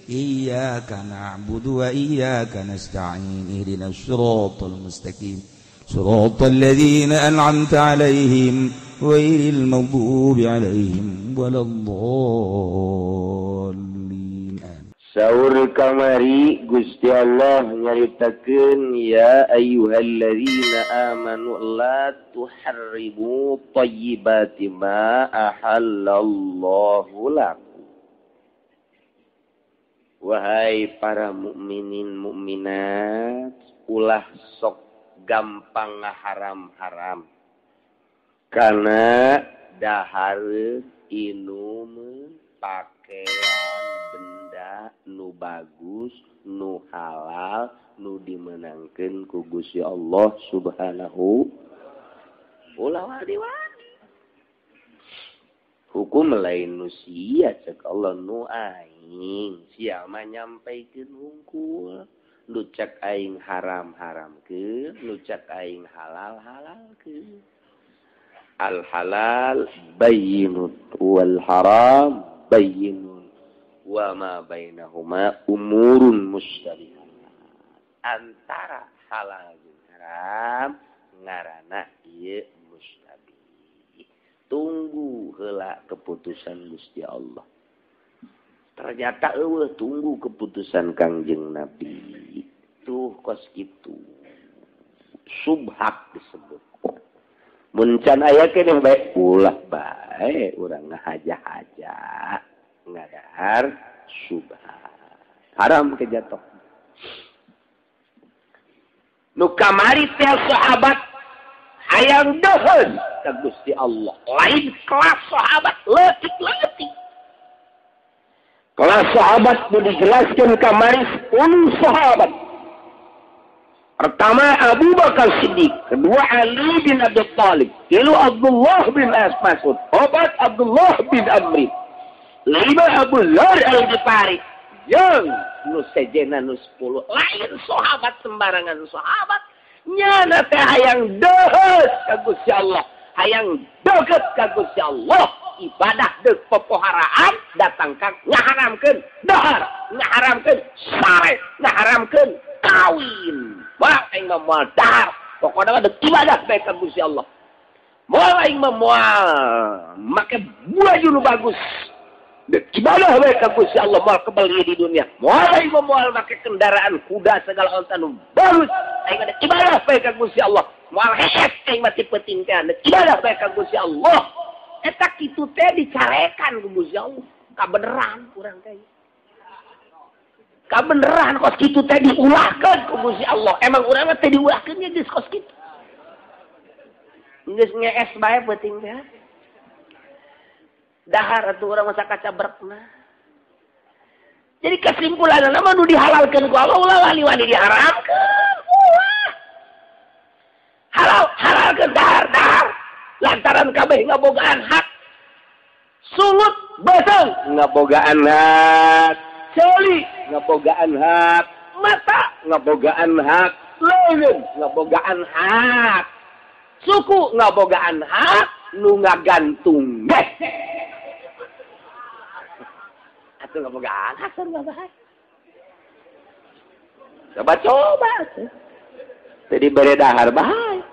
Iyyaka na'budu wa iyyaka nasta'in. Ihdinas siratal mustaqim. Siratal ladzina an'amta 'alaihim ghairil maghdubi 'alaihim waladdallin. Saur kamari Gusti Allah nyaritakeun ya ayyuhalladzina amanu la tuharrimu thayyibati ma ahallallahu lakum. Wahai para mukminin mukminat, ulah sok gampang ngaharam-haram karena dahar inum pakaian benda nu bagus nu halal nu dimenangkeun ku Gusti Allah Subhanahu ulah wani-wani hukum lain nu sia cek Allah nu aing sia mah nyampaikeun hungkul nu cek aing haram-haramkeun nu cek aing halal-halalkeun. Al halal bayyinun wal haram bayyinun wa ma bainahuma umurun mustabihat. Antara halal jeung haram ngaranna ieu mustabih. Tunggu heula keputusan Gusti Allah. Ternyata eueuh tunggu keputusan Kangjeng Nabi. Tuh kos kitu. Subhat disebut. Mun can aya keneh bae ulah bae urang ngahaja-haja ngadahar subhat. Haram kejatuh. Nu kamari teh sahabat hayang deuheun ka Gusti Allah. Lain kelas sahabat leutik-leutik. Kelas sahabat nu dijelaskeun kamari 10 sahabat. Pertama Abu Bakar Siddiq, kedua Ali bin Abi Thalib, tilu Abdullah bin Mas'ud, opat Abdullah bin Amri, lima Abu Dzar Al-Ghifari, yang nu sejena nu 10 lain sahabat sembarangan sahabat nyana teh hayang deuheus ka Gusti Allah, hayang deukeut ka Gusti Allah, ibadah deuk popoharaan datang ka ngaharamkeun dahar, ngaharamkeun sare, ngaharamkeun kawin. Wah aing mah moal dahar, pokona mah deuk ibadah bae ka Gusti Allah. Moal aing mah moal make baju nu bagus. Deuk ibadah bae ka Gusti Allah moal kebeli di dunia. Moal aing mah moal make kendaraan kuda segala onta nu bagus. Aing mah deuk ibadah bae ka Gusti Allah. Moal hees aing mah ti peuting teh deuk ibadah bae ka Gusti Allah. Eta kitu teh dicarekan ku Gusti Allah. Kabeneran urang teh. Kabeneran kos kitu teh diulahkeun ku Gusti Allah. Emang urang mah teh diulahkeun ge geus kos kitu. Geus ngees bae peuting teh. Dahar atuh urang masa kaca berekna. Jadi kesimpulanna mah nu dihalalkeun ku Allah ulah wani-wani diharamkeun. Ulah. Halal halalkeun dahar dahar. Lantaran kabeh ngabogaan hak. Sungut beuseung ngabogaan hak. Ceuli ngabogaan hak, mata ngabogaan hak, leungeun ngabogaan hak, suku ngabogaan hak, nu ngagantung ge. Atuh ngabogaan hak sarua bae. Coba-coba atuh. Teu dibere dahar bae.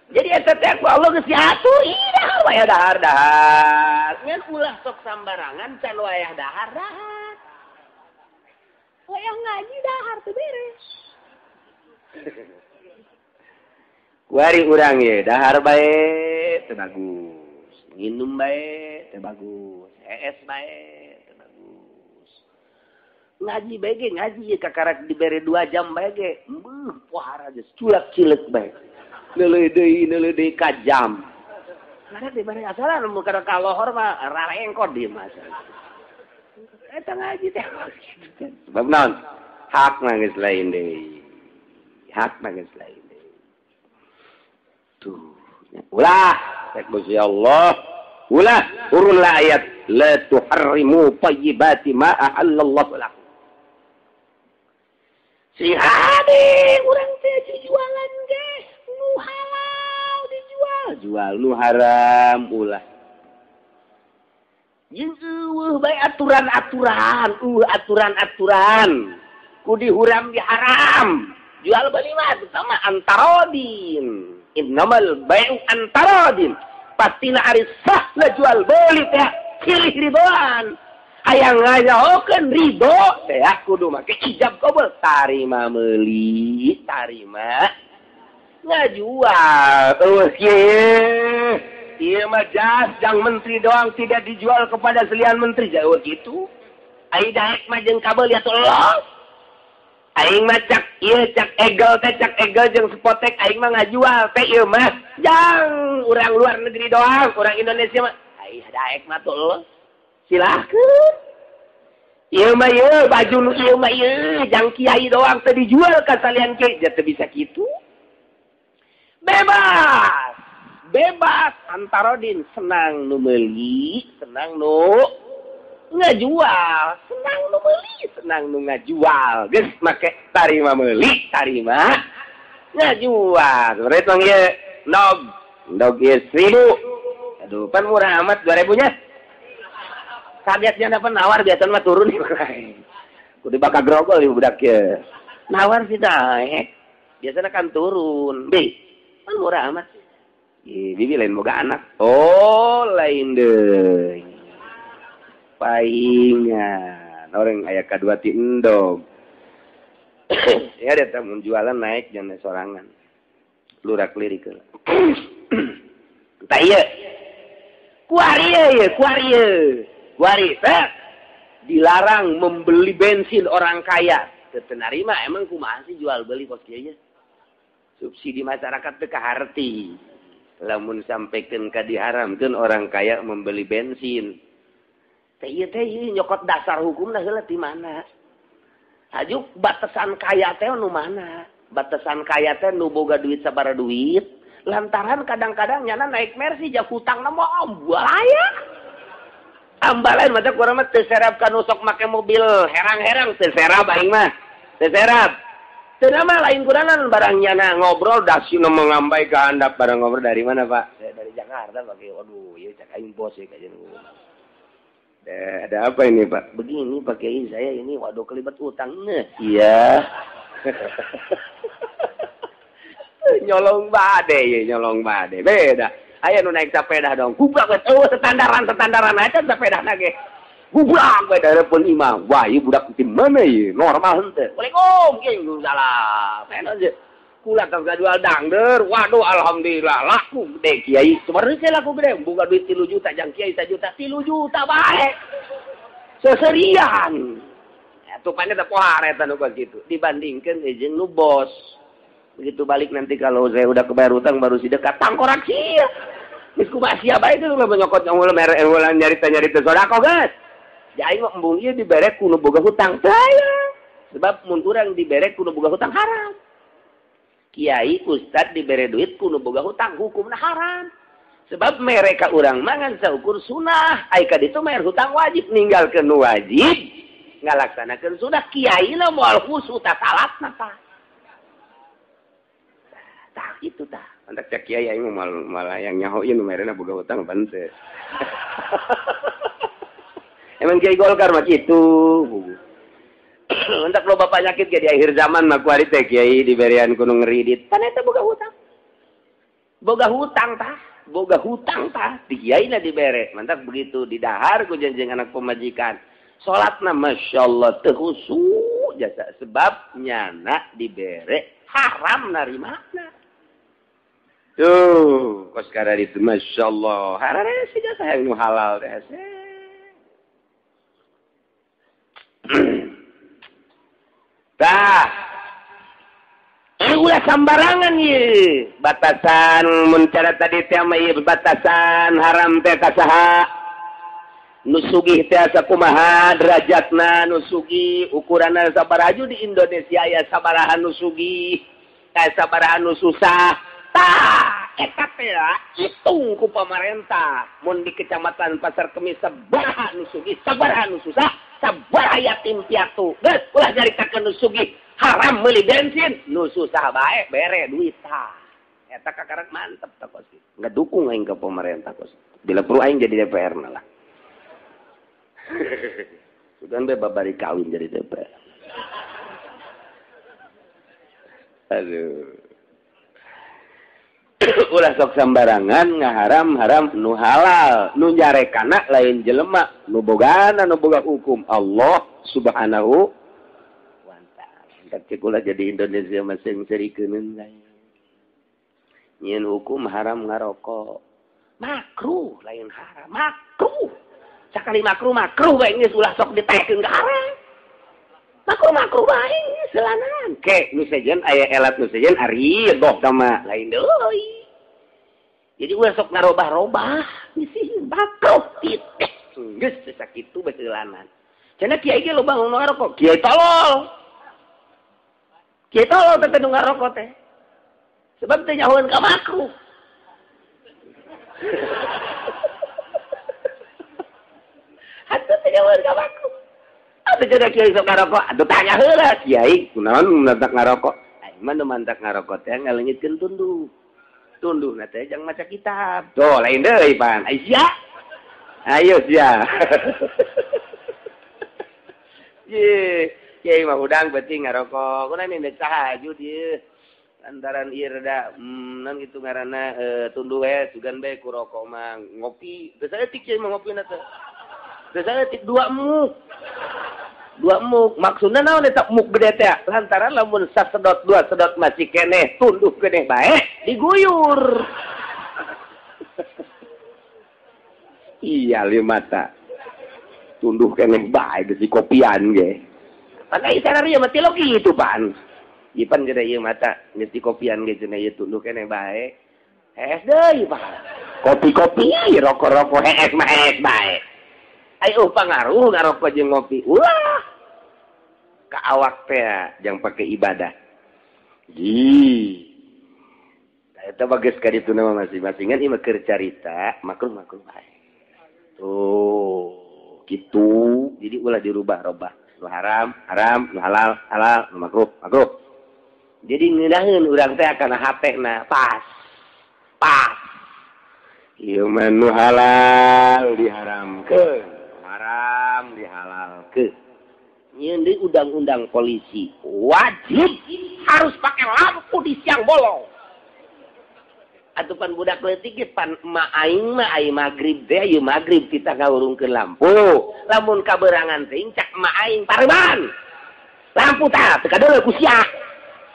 Jadi eta teh ku Allah geus diatur, ih dahar wae dahar dahar. Ngan ulah sok sambarangan can wayah dahar dahar. Wayah ngaji dahar teu beres. Kuari urang ye dahar bae teu bagus, nginum bae teu bagus, hees bae teu bagus. Ngaji bae ge ngaji ye kakarak dibere 2 jam bae ge, beuh pohara geus culak-cileuk bae. Neuleuh deui ka jam. Karena diberi asalan mun kada ka lohor mah rarengkot di mah. Eta ngaji teh. Sebab naon? Hak mah geus lain deui. Hak mah geus lain deui. Tuh. Ulah, cek Gusti Allah. Ulah, turunlah ayat la tuharrimu thayyibati ma ahallallahu lakum. Si hade urang teh jualan ge nu halal dijual, jual nu haram ulah. Jeung eueuh bae aturan-aturan, aturan-aturan. Ku dihuram diharam. Jual beli mah sama antarodin. Innamal bai'u antarodin. Pastina ari sah lah jual beli teh silih ridoan. Hayang ngajahokeun ridho teh kudu make ijab kabul tarima meuli tarima ngajual. Eueuh kieu ieu mah jas jang menteri doang tidak dijual kepada selian menteri jauh gitu. Ai daek mah jeung kabel ya tolong. Aing mah cak ieu cak egel teh cak egel jeung spotek aing mah ngajual teh ieu mah jang urang luar negeri doang urang Indonesia mah ai daek mah tolong. Silahkan. Ieu mah ieu baju nu ieu mah ieu jang kiai doang teu dijual ka salian kiai teu bisa kitu. Bebas. Bebas antarodin senang nu meuli, senang nu ngajual, senang nu meuli, senang nu ngajual. Geus make tarima meuli, tarima ngajual. Rek mah ieu ndog, ndog ieu 1000. Aduh, pan murah amat 2000 nya. Kagetnya dapat nawar biasanya mah turun nih. Kudu bakal grogol di budak ya. Nawar sih naik. Biasanya kan turun. Bi, kan murah amat. Ih, bibi lain boga anak. Oh, lain deui. Paingan. Orang aya kadua ti endog. Ya dia teh mun jualan naik jangan sorangan. Lurak lirik heula. Tah ieu. Kuari ieu, kuari ieu. Wari, dilarang membeli bensin orang kaya. Teu narima emang kumaha sih jual beli kos kieu nya? Subsidi masyarakat teu kaharti. Lamun sampaikan ka diharamkeun orang kaya membeli bensin. Teh ieu teh nyokot dasar hukumna heula ti mana? Hajuk batasan kaya teh nu mana? Batasan kaya teh nu boga duit sabaraha duit. Lantaran kadang-kadang nyana naik Mercy jak hutangna mah ambalaya. Ambalain mata kurang mah teu serap ka nu sok make mobil herang-herang teu serap aing mah. Teu serap. Teu mah lain kuranan barang nyana ngobrol dasina mengambai ka handap barang ngobrol dari mana, Pak? Saya dari Jakarta, Pak. Waduh, ieu cak aing bos ya kajian. Ada apa ini, Pak? Begini, Pak Kiai, saya ini waduh kelibat utang. Nah, iya. Nyolong bade ya, nyolong bade. Beda. Aya nu naik sepeda dong. Gublak we eueuh standaran aja sepedana ge. Gublak we dareupeun imah. Wah, ieu budak di mana ieu? Normal henteu. Waalaikum, kieu salam. Enak aja. Kula tong jual dangder. Waduh, alhamdulillah laku gede kiai. Sebenarnya laku gede. Boga duit 3 juta jang kiai 1 juta, 3 juta bae. Seserian. Atuh pane teh pohar eta nu kitu. Dibandingkeun jeung nu bos. Begitu balik nanti kalau saya udah kebayar utang baru sidekat tangkorak sia. Geus kumaha sia bae teh ulah nyokot ulah mere ulah nyarita-nyarita sedekah geus. Ja aing mah embung ieu dibere ku nu boga hutang teh. Sebab mun urang dibere ku nu boga hutang haram. Kiai ustad dibere duit ku nu boga hutang hukumna haram. Sebab mereka urang mah ngan saukur sunah, ai ka ditu bayar hutang wajib ninggalkeun nu wajib ngalaksanakeun sunah kiai na moal khusu ta salatna tah. Tah itu tah. Antak cak kiai aing malah yang nyaho ieu nu merena boga hutang ban teh. Emang kiai Golkar mah kitu. Antak loba penyakit ge di akhir zaman mah kuari teh kiai diberian ku nu ngeridit. Pan eta boga hutang. Boga hutang tah, boga hutang tah di kiai na dibere. Mantap begitu didahar ku janjeng anak pemajikan. Salatna masyaallah teu khusyuk jasa sebab nyana dibere haram narimana. Tuh, kos kada itu masya Allah. Harare sih jasa yang nu halal teh. Tah. Jadi ulah sambarangan ye. Batasan mun cara tadi teh mah ieu batasan haram teh ka saha? Nu sugih teh sakumaha derajatna nu sugih, ukuranna sabaraha di Indonesia aya sabaraha nu sugih, aya sabaraha nu susah. Tah, eta teh hitung ku pamarentah. Mun di Kecamatan Pasar Kemis sabaraha nu sugih, sabaraha nu susah, sabaraha yatim piatu. Geus ulah nyaritakeun nu sugih haram meuli bensin, nu susah bae bere duit tah. Eta kakarak mantep tah kos. Ngedukung aing ka pemerintah kos. Bila perlu aing jadi DPR na lah. Sugan be babari kawin jadi DPR. Aduh. Ulah sok sambarangan ngaharam-haram nu halal, nu nyarekana lain jelema, nu bogana nu boga hukum Allah Subhanahu wa ta'ala. Cek ulah jadi Indonesia masing serikeun lain. Nyieun hukum haram ngarokok. Makruh lain haram, makruh. Sakali makruh makruh bae geus ulah sok ditekeun ka haram. Makruh makruh bae selanan. Ke nu sejen aya elat nu sejen ari doh sama lain deui. Jadi ulah sok ngarobah-robah bisi makruh titik. Geus sakitu bae selanan. Cenah kiai ge loba nu ngarokok, kiai tolol. Kiai tolol teh nu ngarokok teh. Sebab teh nyahoeun ka makruh. Atuh teh nyahoeun ka makruh. Atuh cenah kiai sok ngarokok, atuh tanya heula kiai kunaon mantak ngarokok. Aing mah nu mantak ngarokok teh ngaleungitkeun tunduh. Tunduhna teh jang maca kitab. Tuh lain deui pan. Ai sia. Ayo sia. Ye, kiai mah hudang penting ngarokok. Kunaon ini saha dieu. Lantaran ieu rada non kitu ngaranna tunduh we sugan bae ku rokok mah ngopi. Teu saeutik kiai mah ngopina teh. Teu saeutik dua muk. Dua muk maksudna naon eta muk gede teh? Lantaran lamun sasedot dua sedot masih keneh tunduh keneh bae diguyur. Iya mata. Tunduh keneh bae geus kopian ge. Pan ai sanaria mah tilok kitu pan. Ipan gede ieu mata geus kopian ge cenah ieu tunduh keneh bae. Hees deui pan. Kopi-kopi rokok-rokok hees mah hees bae. Ayo pangaruh ngarokok jeung ngopi. Ulah. Ka awak teh jang pake ibadah. Ji. Eta bagus ka ditu mah masing-masingan ieu mah keur carita makruh-makruh bae. Tuh, gitu. Jadi ulah dirubah-robah. Nu haram, haram, nu halal, halal, nu makruh, makruh. Jadi ngeunaheun urang teh kana hatena pas. Pas. Ieu mah nu halal diharamkeun. Haram dihalalkeun. Nyieun deui undang-undang polisi wajib harus pakai lampu di siang bolong. Atuh pan budak leutik ge pan emak aing mah ai magrib teh ieu magrib kita ngahurungkeun lampu. Lamun kaberangan teh cak emak aing pareban. Lampu tah teu kadeuleu ku sia.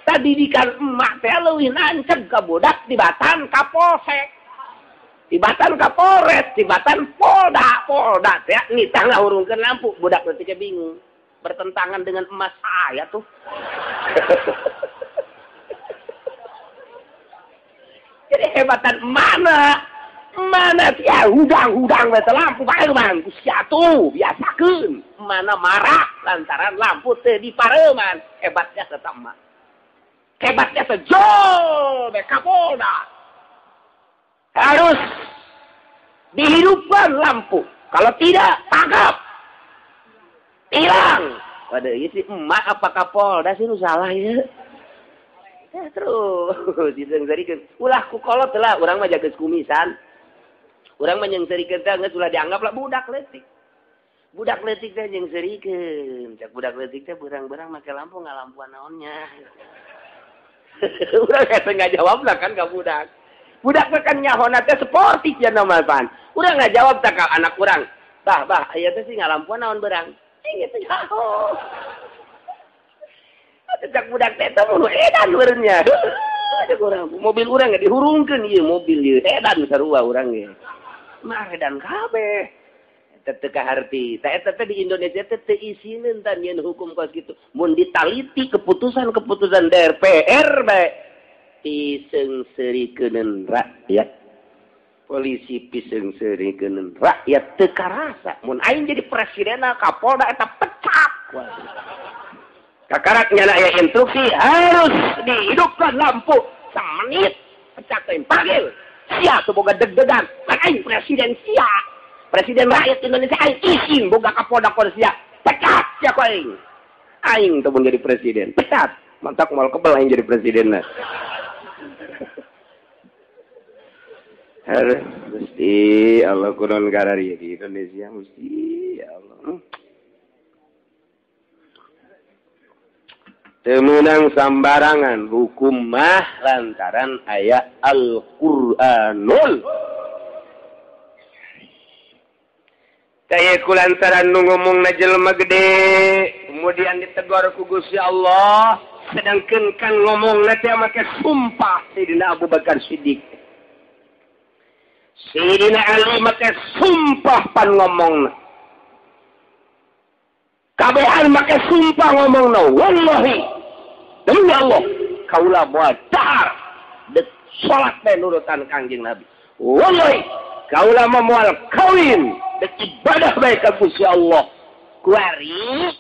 Tadidikan emak teh leuwih nancep ka budak tibatan ka polsek. Tibatan ka Polres, tibatan Polda, Polda teh nitah ngahurungkeun lampu, budak leutik bingung. Bertentangan dengan emas saya tuh. Jadi hebatan mana? Mana sia hudang-hudang bete lampu pareman ku sia tuh biasakeun. Mana marah lantaran lampu teu dipareman. Hebatnya tetap emak. Hebatnya sejol be ka Polda. Harus dihidupkan lampu. Kalau tidak, tangkap. Hilang. Waduh, ini si emak apa Kapolda sih nu salah ya. Ya terus diseungseurikeun. Ulah ku kolot lah, urang mah jageus kumisan. Urang mah nyeungseurikeun teh geus ulah dianggap lah budak leutik. Budak leutik teh nyeungseurikeun. Cak budak leutik teh berang-berang make lampu ngalampuan naonnya. Urang hese ngajawab lah kan ka budak. Budak mah kan nyahona teh sportif ya normal pan. Urang ngajawab teh ka anak urang. Bah, bah, aya teh sih ngalampuan naon berang. Teh nyaho. Cak budak teh teh mun edan meureunnya. Cak urang mobil urang ge dihurungkeun ieu mobil ieu edan sarua urang ge. Mah edan kabeh. Eta teu kaharti. Ta eta teh di Indonesia teh teu isineun tah nyeun hukum kos kitu. Mun ditaliti keputusan-keputusan DPR bae piseungseurikeun rakyat. Polisi piseungseurikeun rakyat teu karasa. Mun aing jadi presidenna Kapolda eta pecat. Kakarak nyana aya instruksi harus dihidupkan lampu semenit pecat teh panggil. Sia teu boga deg-degan. Aing presiden sia. Presiden rakyat Indonesia aing isin boga Kapolda sia. Pecat sia ku aing. Aing teu mun jadi presiden. Pecat. Mantak moal kebel aing jadi presidenna. Aduh, mesti Allah kunon karari di Indonesia mesti ya Allah. Teu meunang sambarangan hukum mah lantaran aya Al-Qur'anul. Kaya ku lantaran nu ngomongna jelema gede, kemudian ditegor ku Gusti Allah, sedangkeun kan ngomongna teh make sumpah Sayyidina Abu Bakar Siddiq. Sayyidina Ali make sumpah pan ngomongna. Kabehan make sumpah ngomongna, wallahi demi Allah kaula moal dahar dek salat teh nurutan Kangjeng Nabi. Wallahi kaula mah moal kawin dek ibadah bae ka Gusti Allah. Kuari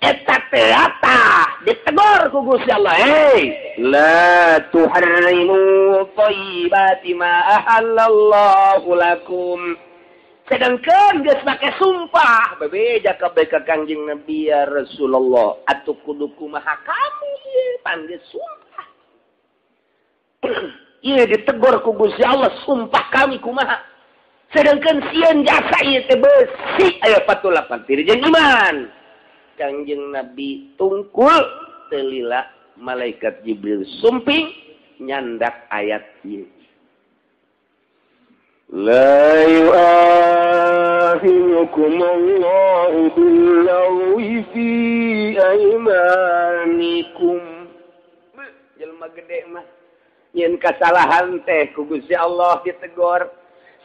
eta teh tah ditegor ku Gusti Allah, hei la tuharrimu thayyibati ma ahallallahu lakum. Sedangkan geus make sumpah bebeja kabeh ka Kangjeng Nabi ya Rasulullah atuh kudu kumaha kami ieu pan geus sumpah. Ieu ditegor ku Gusti Allah sumpah kami kumaha. Sedangkan sieun jasa ieu teh beusi aya 48 jeung iman. Kangjeng Nabi tungkul telila malaikat Jibril sumping nyandak ayat ieu. La yu'akhidukum Allahu bil-lagwi fi aymanikum. Jelema gede mah nyeun kasalahan teh ku Gusti Allah ditegor.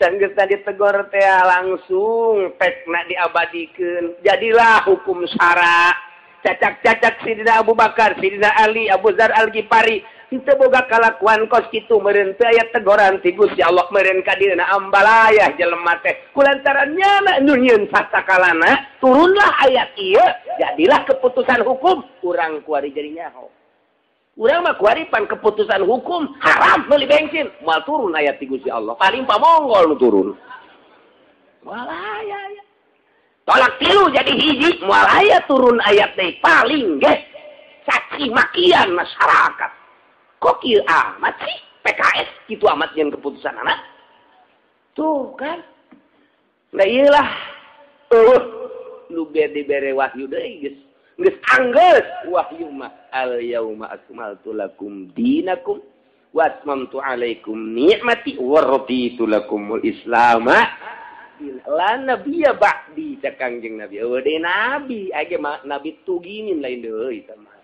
Sanggeusna ditegor teh langsung pekna diabadikeun. Jadilah hukum syara. Cacak-cacak Sidina Abu Bakar, Sidina Ali, Abu Dzar Al-Ghifari henteu boga kalakuan kos kitu meureun teu aya tegoran ti Gusti Allah meureun ka dieuna ambalayah jelema teh. Kulantaran nyana nu nyieun sasakalana turunlah ayat ieu jadilah keputusan hukum urang kuari jadi nyaho. Urang mah kuari pan keputusan hukum haram meuli bensin moal turun ayat ti Gusti Allah. Paling pamonggol nu turun. Moal aya ya. Tolak tilu jadi hiji moal aya turun ayat teh paling ge caci makian masyarakat. Kok kieu amat sih PKS kitu amat nyeun keputusan anak? Tuh kan. Nah iyalah. Nu dibere wahyu deui geus. Geus anggeus wahyu mah al yauma akmaltu lakum dinakum wa atmamtu alaikum ni'mati wa raditu lakumul islama. La nabiyya ba'di cak Kangjeng Nabi. Eueuh deui nabi, age mah nabi tuginin lain deui eta mah.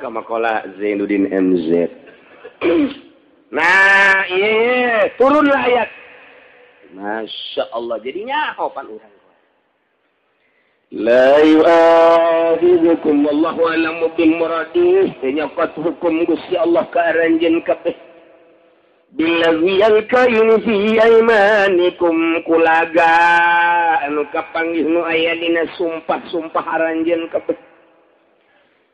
Kama kola Zainuddin MZ. Nah, iya, turunlah ayat. Masya Allah, jadinya pan urang. La yu'akhidhukum wallahu a'lamu bil muradih. Nyokot hukum Gusti Allah ka aranjeun kabeh. Billazi alkayin fi aymanikum kulaga anu kapanggih nu aya dina sumpah-sumpah aranjeun kabeh.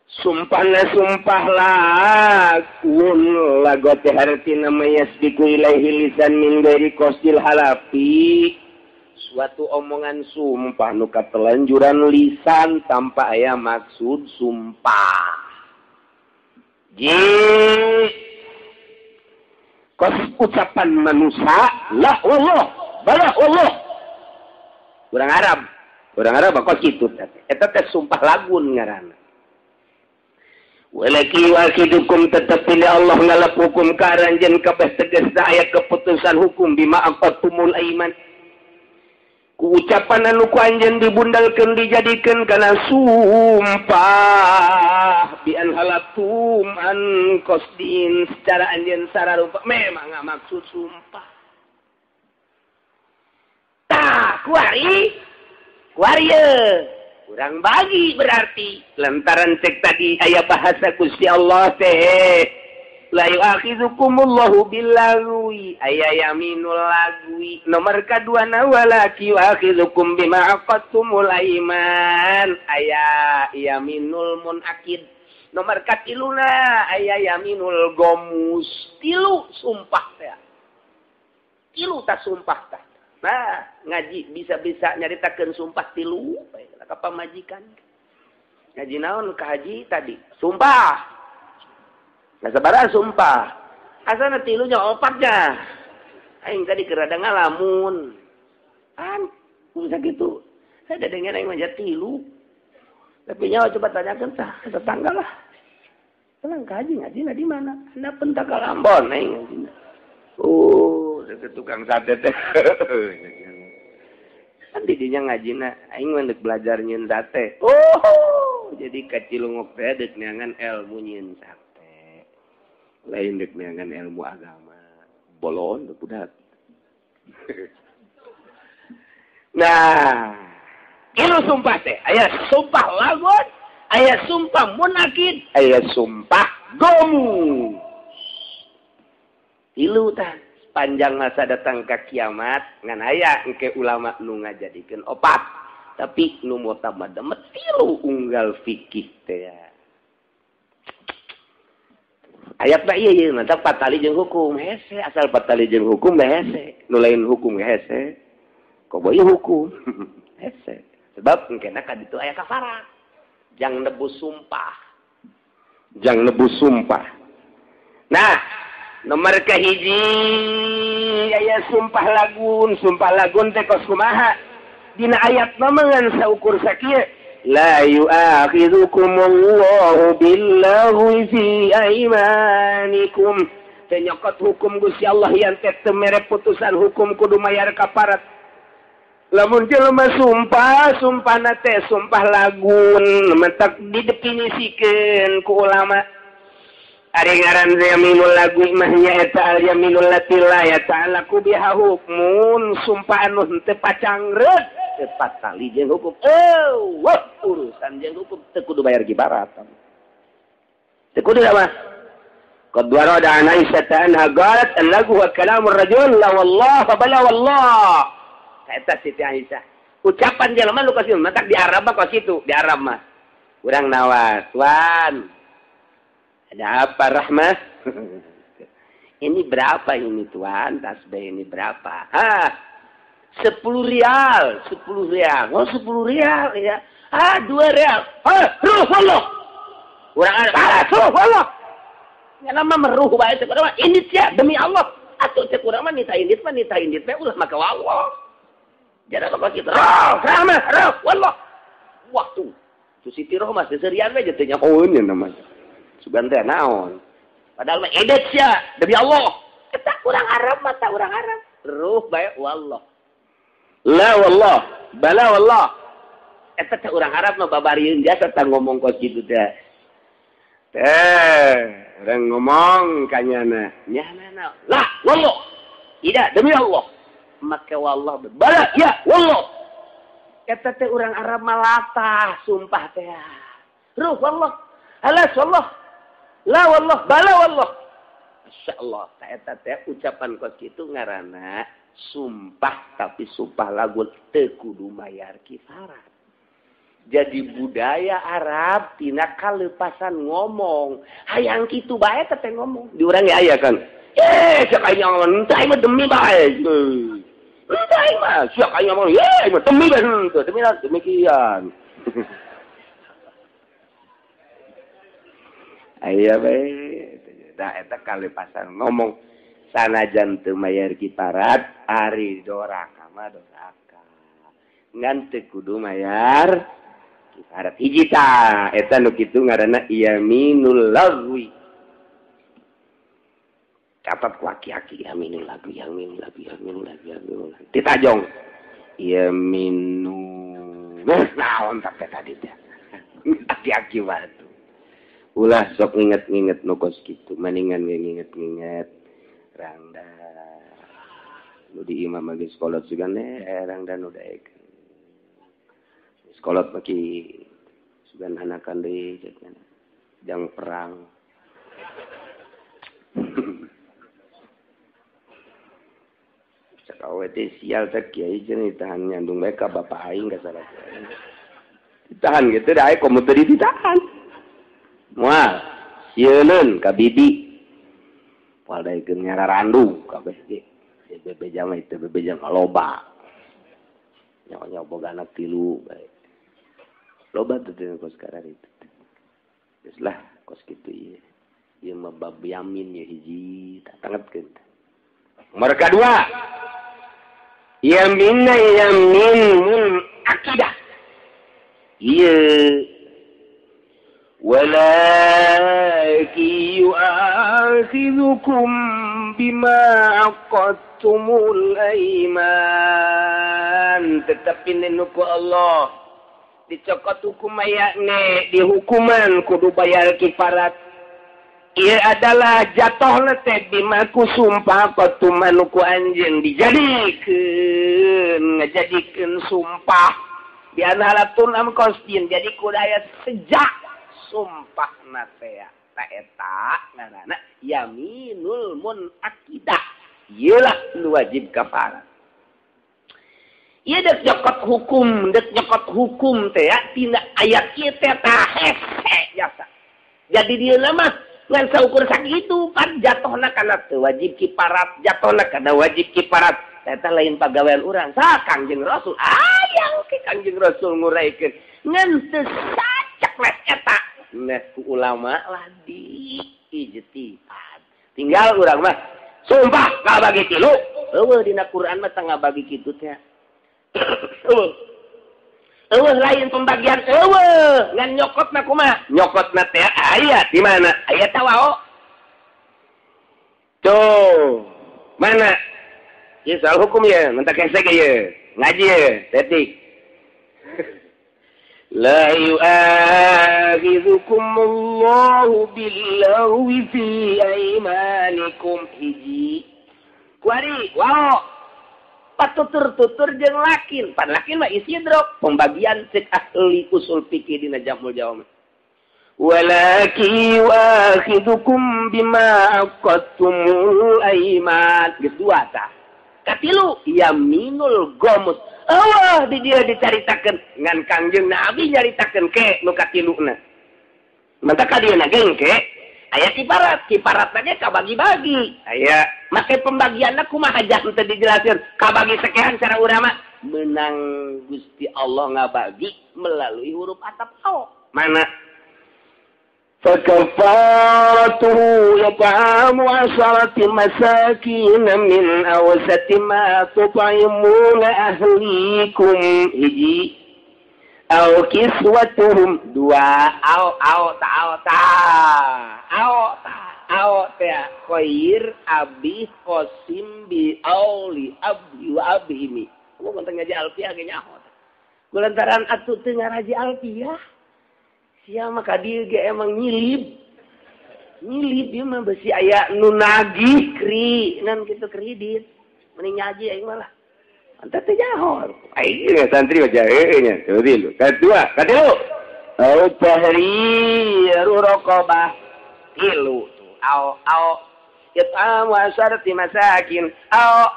Sumpahna sumpah lakun lago teh hartina mayasbiku ilaihi lisan min ghairi qasdil halafi. Suatu omongan sumpah nu katelanjuran lisan tanpa aya maksud sumpah. Ji kos ucapan manusia la Allah bala Allah. Urang Arab kos kitu teh. Eta teh sumpah lagun ngaranna. Walaki wakidukum tetapi Allah ngalap hukum ka aranjeun kabeh tegasna aya keputusan hukum bima aqatumul aiman. Ku ucapan anu ku anjeun dibundalkeun dijadikeun kana sumpah bi an halatum an qasdin secara anjeun sararupa memang maksud sumpah. Kuari kuari kurang bagi berarti lantaran cek tadi aya bahasa Gusti Allah teh la yu'akhidhukumullahu billagwi aya yaminul lagwi nomor kadua na wala yu'akhidhukum bima aqadtumul aiman aya yaminul munakid nomor katiluna aya yaminul gomus tilu sumpah teh tilu ta sumpah tah. Nah ngaji bisa-bisa nyaritakeun sumpah tilu ka pamajikan ngaji naon ka haji tadi sumpah. Nah sabaraha sumpah asana tilunya opatnya aing tadi keur rada ngalamun an bisa gitu saya dengar aing mah tilu tapi nyawa coba tanyakeun tah tetangga lah tenang ka haji ngajina di mana anda pentak ka Ambon aing ngajina. Oh tukang sate teh kan didinya ngajina aing mah deuk belajar nyieun sate. Oh jadi kacilungok teh deuk neangan ilmu nyieun sate lain deuk neangan ilmu agama bolon budak. Nah ieu sumpah teh aya sumpah lagon aya sumpah munakid aya sumpah gomu tilu tah panjang masa datang ke kiamat ngan aya engke ulama nu ngajadikeun opat tapi nu mutamad tilu unggal fikih teh ayat mah ieu ieu mantap patali jeung hukum hese asal patali jeung hukum mah hese nu lain hukum hese kobo ieu hukum hese sebab engkena ka ditu aya kafarat jang nebus sumpah jang nebus sumpah. Nah nomor kahiji aya sumpah lagun teh kos kumaha dina ayat mah ngan saukur sakieu la yu'akhidhukumullahu billaghwi fi aimanikum teh nyokot hukum Gusti Allah yang teh teu mere putusan hukum kudu mayar kafarat lamun jelema sumpah sumpahna teh sumpah lagun mentak didefinisikeun ku ulama. Ari ngaran yaminul lagu mah nyaeta al yaminul lati la yata'allaqu biha hukmun sumpah anu henteu pacangreut teu patali jeung hukum. Eueuh urusan jeung hukum teu kudu bayar kibarat. Teu kudu mah. Qad warada an Aisyah anha qalat al-lagu wa kalamur rajul la wallah fa bala wallah. Eta Siti Aisyah. Ucapan jelema nu kos matak di Arab mah kos kitu, di Arab mah. Urang nawas, wan. Ada apa Rahmah? Ini berapa ini tuan? Tasbih ini berapa? Ah, 10 rial, 10 rial. Oh, 10 rial ya. Ah, 2 rial. Ah, ruh Allah. Urang ah, ruh Allah. Nya lama meruh bae teh urang indit sia demi Allah. Atuh teh urang mah nita indit teh ulah maka Allah. Jadi kok kitu. Ruh, Rahmah, ruh Allah. Waktu. Tu Siti Rohmah seserian we teh nyahoeun namanya. Sugan teh naon padahal mah edet sia demi Allah eta urang Arab mah ta urang Arab ruh bae wallah la wallah bala wallah eta teh urang Arab mah babarieun jasa tah ngomong kos kitu teh teh urang ngomong ka nyana nyana la wallah tidak demi Allah make wallah bala ya wallah eta teh urang Arab mah latah sumpah teh ruh wallah alas wallah la wallah bala wallah. Masya Allah eta teh ucapan kos kitu ngaranna sumpah tapi sumpah lagu teu kudu mayar kifarat. Jadi budaya Arab tina kalepasan ngomong hayang kitu bae teh ngomong di urang ge aya kan siak aing ngomong henteu aing mah demi bae henteu aing mah siak aing ngomong ye mah demi bae henteu demi demikian. Aya bae da eta kalepasan ngomong sanajan teu mayar kiparat ari doraka mah doraka ngan teu kudu mayar kiparat hiji tah eta nu kitu ngaranna yaminul lagwi. Catat ku aki-aki yaminul lagwi yaminul lagwi yaminul lagwi yaminul lagwi ditajong yaminul naon tah tadi teh aki-aki batu. Ulah sok nginget-nginget nu kos kitu, maningan nginget-nginget rangda. Nu di imam lagi sekolah sugan erang dan udah daekeun. Sekolah bagi sugan hanakan deui jang perang. Cek awe teh sial teh kiai jeung ditahan nyandung bae ka bapak aing ka salah. Ditahan gitu da aya komo teu ditahan. Moal sieuneun ka bibi. Moal daekeun nyararandu kabeh ge. Bebeja mah itu bebeja mah loba. Nyawa-nyawa boga anak tilu bae. Loba tuh teh kos karar itu. Geus lah kos kitu ieu. Ieu mah bab yamin ya hiji tak tangetkeun. Nomor kadua. Yaminna yamin mun akidah. Ieu walakin yu'akhidhukum bima aqadtumul aiman. Tetapi nenuku Allah dicokot hukum ayakne dihukuman kudu bayar kifarat. Ia adalah jatuh teh bima ku sumpah qadtuman ku anjeun dijadikeun ngajadikeun sumpah bianalatun am qasdin jadi kudu aya sejak sumpah na teh ta eta ngaranna yaminul munaqidah ieu lah nu wajib kafarat. Ieu dek nyokot hukum teh tina ayat ieu teh tah hese jasa. Jadi dia mah ngan saukur sakitu pan jatohna kana teu wajib kiparat, jatohna kana wajib kiparat. Eta lain pagawean urang sa Kangjeng Rasul. Ayang ke Kangjeng Rasul nguraikeun ngan teu sacekles eta. Nah ku ulama lah di ijtihad. Tinggal urang mah sumpah ngabagi tilu. Eueuh dina Quran mah teu ngabagi kitu teh. Eueuh. Eueuh lain pembagian eueuh ngan nyokotna kumaha? Nyokotna teh aya di mana? Aya tawao. Tuh, mana? Ieu soal hukum ya, mentak hese ge ieu. Ngaji ye, detik. La yu'akhidhukumullahu billaghwi fi aymanikum hiji. Kuari, wow. Patutur-tutur jeung lakin, pan lakin mah isidrok pembagian cek ahli usul fikih dina Jamul Jawami. Walakin yu'akhidhukum bima aqadtumul ayman. Geus dua tah. Katilu yaminul gomus. Allah di dia dicaritakeun ngan Kangjeng Nabi nyaritakeun ke nu katiluna. Mantap ka dieu na geng ke aya kiparat, kiparatna ge kabagi-bagi. Aya make pembagianna kumaha jang teu dijelasin, kabagi sekian cara urang mah menang Gusti Allah ngabagi melalui huruf atap ao. Mana? فكفارته يطعام 10 مساكين من أوسط ما تطعمون أهليكم hiji أو kiswatuhum dua au au ta au ta au ta au ta khair abi qasim bi auli abi wa abhimi. Kamu konteng ngaji alfiah ge nyaho. Kulantaran atuh teu ngaraji alfiah. Sia mah ka dieu ge emang nyilib. Nyilib ieu mah besi aya nu nagih kri nan kitu kredit. Mending ngaji aing mah lah. Anta teh nyaho. Aing ge santri mah jahe nya. Tilu, kadua, katilu. Au tahriru raqabah. Tilu tuh. Au au it'amu asharati masakin. Au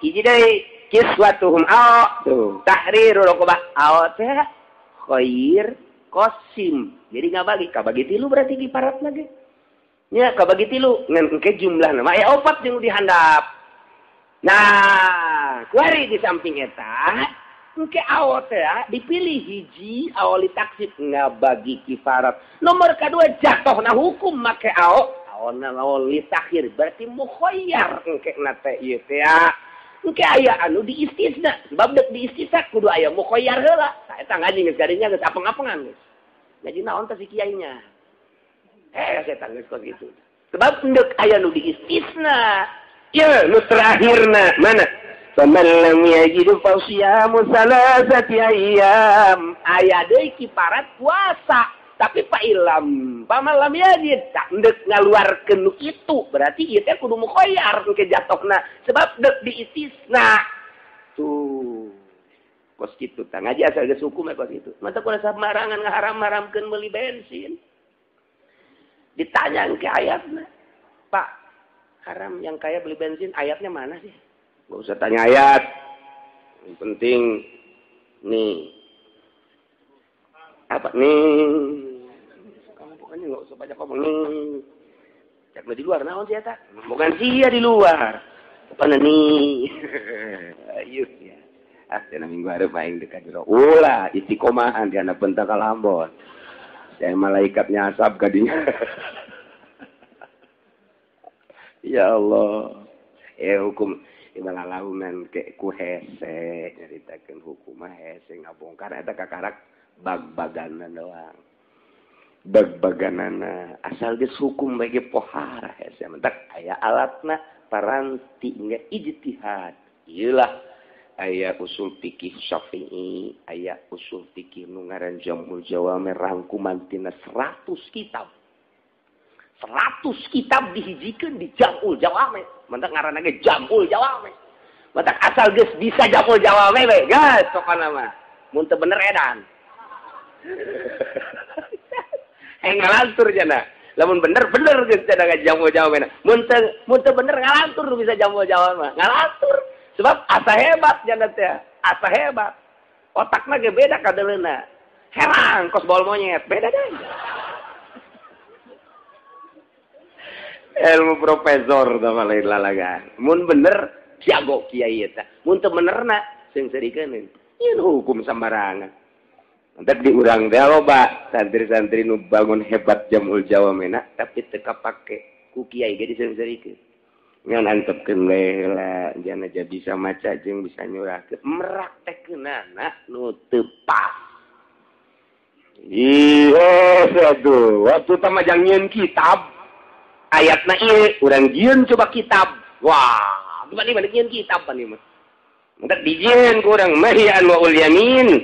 hiji deui kiswatuhum au tuh tahriru raqabah. Au teh khair qasim. Jadi ngabagi, kabagi tilu berarti diparat lagi. Nya kabagi tilu ngan engke jumlahna mah aya opat jeung dihandap. Nah, kuari di samping eta engke awo teh dipilih hiji awali taksib ngabagi kifarat. Nomor kadua jatuhna hukum make awo, awona awali takhir berarti mukhayyar engke na teh ieu teh. Engke aya anu diistisna, sebab dek diistisna kudu aya mukhayyar heula. Tah eta ngaji geus garinya geus apeng-apengan geus. Ngaji naon teh si kiainya. Setan geus kos kitu. Sebab endek aya nu diistisna. Ieu nu terakhirna mana? Faman lam yajid fa siyamu salasati ayyam. Aya deui kiparat puasa. Tapi Pak Ilham, pamalam yajid tak ndek ngaluarkeun nu kitu, berarti ieu teh kudu mukhayyar ke jatohna sebab dek diistisna. Tuh. Kos kitu tah ngaji asal geus hukum kos kitu. Mata kudu samarangan ngaharam-haramkeun meuli bensin. Ditanya ke ayatna. Pak, haram yang kaya beli bensin ayatnya mana sih? Gak usah tanya ayat. Yang penting nih apa nih? Kamu pokoknya nggak usah banyak ngomong nih. Cek di luar naon sih eta? Bukan sia di luar. Pokoknya nih. Ayo ya. Ah, cenah minggu hareup aing dekat jero. Ulah istiqomahan di anak pentak kalambon. Saya malaikat nyasab kadinya. Ya Allah. Hukum ibalalaunan ke ku hese nyaritakeun hukum mah hese ngabongkar eta kakarak bag-baganan doang. Bag-baganana asal geus hukum bagi pohara hese mentak aya alatna paranti nya ijtihad. Ieulah aya usul fikih Syafi'i, aya usul fikih nu ngaran Jamul Jawami rangkuman tina 100 kitab. 100 kitab dihijikeun di Jamul Jawami. Mentak ngaranna ge Jamul Jawami. Mentak asal geus bisa Jamul Jawami we, geus pokona mah. Mun teu bener edan. Ngalantur jana. Lamun bener bener geus cenah Jamul Jawami. Mun teu bener ngalantur bisa Jamul Jawami mah. Ngalantur. Sebab asa hebat jana teh, asa hebat. Otakna ge beda kadeleuna. Herang kos bol monyet, beda deui. Ilmu profesor tah lain lalagan. Mun bener jago kiai eta. Mun teu benerna seungseurikeun. Ieu hukum sembarangan. Entek di urang teh loba santri-santri nu bangun hebat Jamul Jawamena tapi teu kapake ku kiai ge diseungseurikeun. Ngan antepkeun we heula jana aja bisa maca jeung bisa nyurahkeun meraktekeunana nu teu pas. Ih, aduh, waktu tah majang nyieun kitab ayatna ieu urang jieun coba kitab. Wah, gimana nih nyieun kitab pan ieu mah. Entek dijieun ku urang mahiyan wa ul yamin.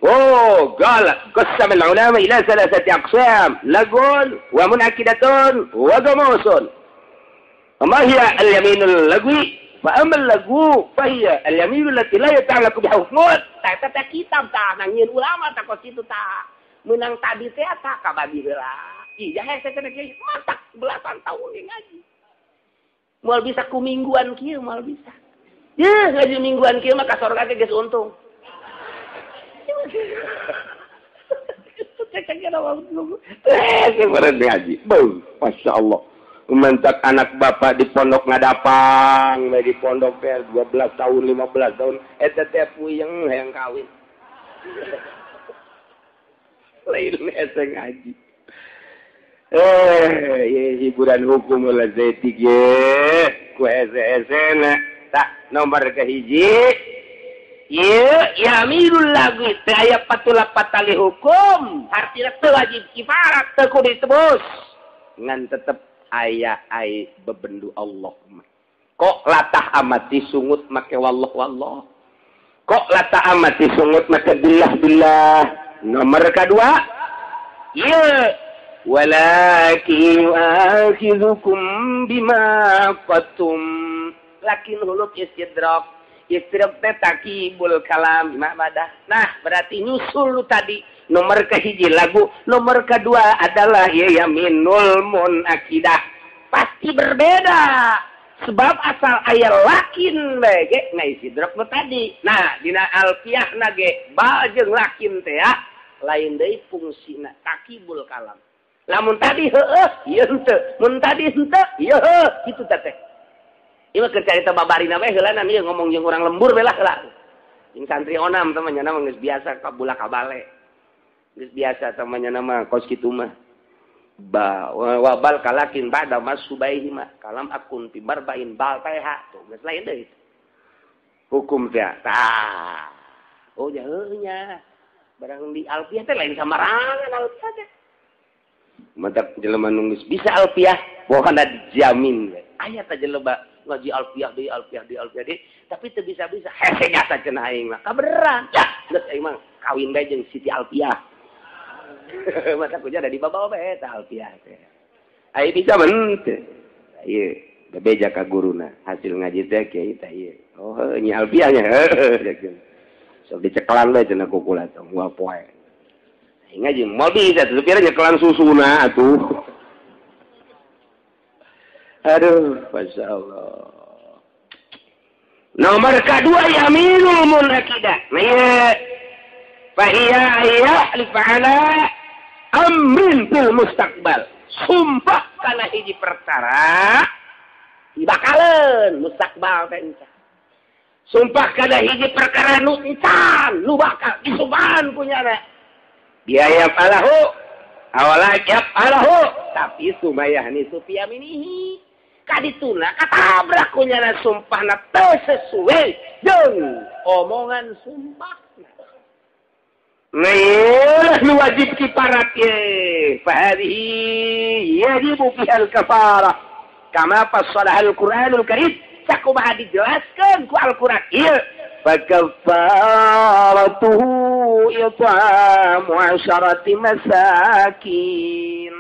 Oh, qala qasama al ulama ila thalathati aqsam, lagun wa munakidatun wa ghamusun. Ma hiya al yaminul lagwi fa amma al lagu fa hiya al yaminul lati la yata'allaqu bi hukmun. Ta ta kitab ta nangieun ulama ta kos kitu ta. Meunang tadi teh ta kabagi heula. Ih, hese cenah kiai matak belasan tahun ge ngaji. Moal bisa ku mingguan kieu moal bisa. Yeuh ngaji mingguan kieu mah ka sorga ge geus untung. Ngaji. Masya Allah. Mentak anak bapak di pondok ngadapang, di pondok teh 12 tahun, 15 tahun, eta teh puyeng hayang kawin. Lain hese ngaji. Hiburan hukum ulah zetik ye, ku hese-hesena. Tak nomor kahiji. Ieu yaminul lagwi teu aya patula patali hukum, artina teu wajib kifarat, teu kudu ditebus. Ngan tetep aya ai bebendu Allah. Kok latah amat disungut make wallah wallah. Kok latah amat disungut make billah billah. Nomor kedua, ieu walakin yu'akhidhukum bima qatum. Lakin huluk istidrak. Istidrak teh takibul kalam ma badah. Nah, berarti nyusul lu tadi nomor kehiji lagu, nomor kedua adalah ya yaminul munakidah. Pasti berbeda. Sebab asal aya lakin bae ge ngaistidrak nu tadi. Nah, dina alfiahna ge ba jeung lakin teh ya lain deui fungsina takibul kalam. Lamun tadi heueuh ieu henteu, mun tadi henteu ieu heuh kitu teh teh. Ieu mah keur carita babarina we heulanan ieu ngomong jeung urang lembur we lah heula. Jeung santri onam teh mah nya mah geus biasa kabula kabale. Geus biasa teh mah nya mah kos kitu mah. Ba wabal kalakin ba'da masubaihi mah kalam akun fi barbain bal teh tuh geus lain deui. Hukum teh tah. Oh nya heuh nya. Barang di alfiah teh lain samarangan alfiah teh. Mantap jelema nu geus bisa alfiah pokona dijamin we. Aya teh jelema ngaji alfiah deui alfiah deui alfiah deui tapi teu bisa-bisa hese nyata cenah aing mah kaberan. Yah geus aing mah kawin bae jeung Siti Alfiah. Masa kuja ada di bawah bae tah alfiah teh. Ai bisa henteu. Ieu bebeja ka guruna hasil ngaji teh kiai teh ieu. Oh heuh nya alfiahnya heuh. Sok dicekelan we cenah ku kula teh moal poe. Ai ngaji moal bisa tuh pira nyekelan susuna atuh. Aduh, masyaallah. Nomor kedua yaminul munakidah. Nah, fahiya yahlif ala amrin fil mustaqbal. Sumpah kana hiji perkara dibakaleun mustaqbal teh encan. Sumpah kana hiji perkara nu encan, nu bakal disumpahan kunyana. Biaya falahu awala yaf'alahu tapi sumayahni sufiyaminihi. Kadituna katabrak kunyana sumpahna teu sesuai jeung omongan sumpahna. Nah, nu wajib kiparat ye. Fahadihi yajibu fiha al-kafarah. Kama fassalaha al-Qur'anul Karim. Sakumaha dijelaskeun ku Al-Qur'an ieu. Fakafaratuhu it'amu 10 masakin.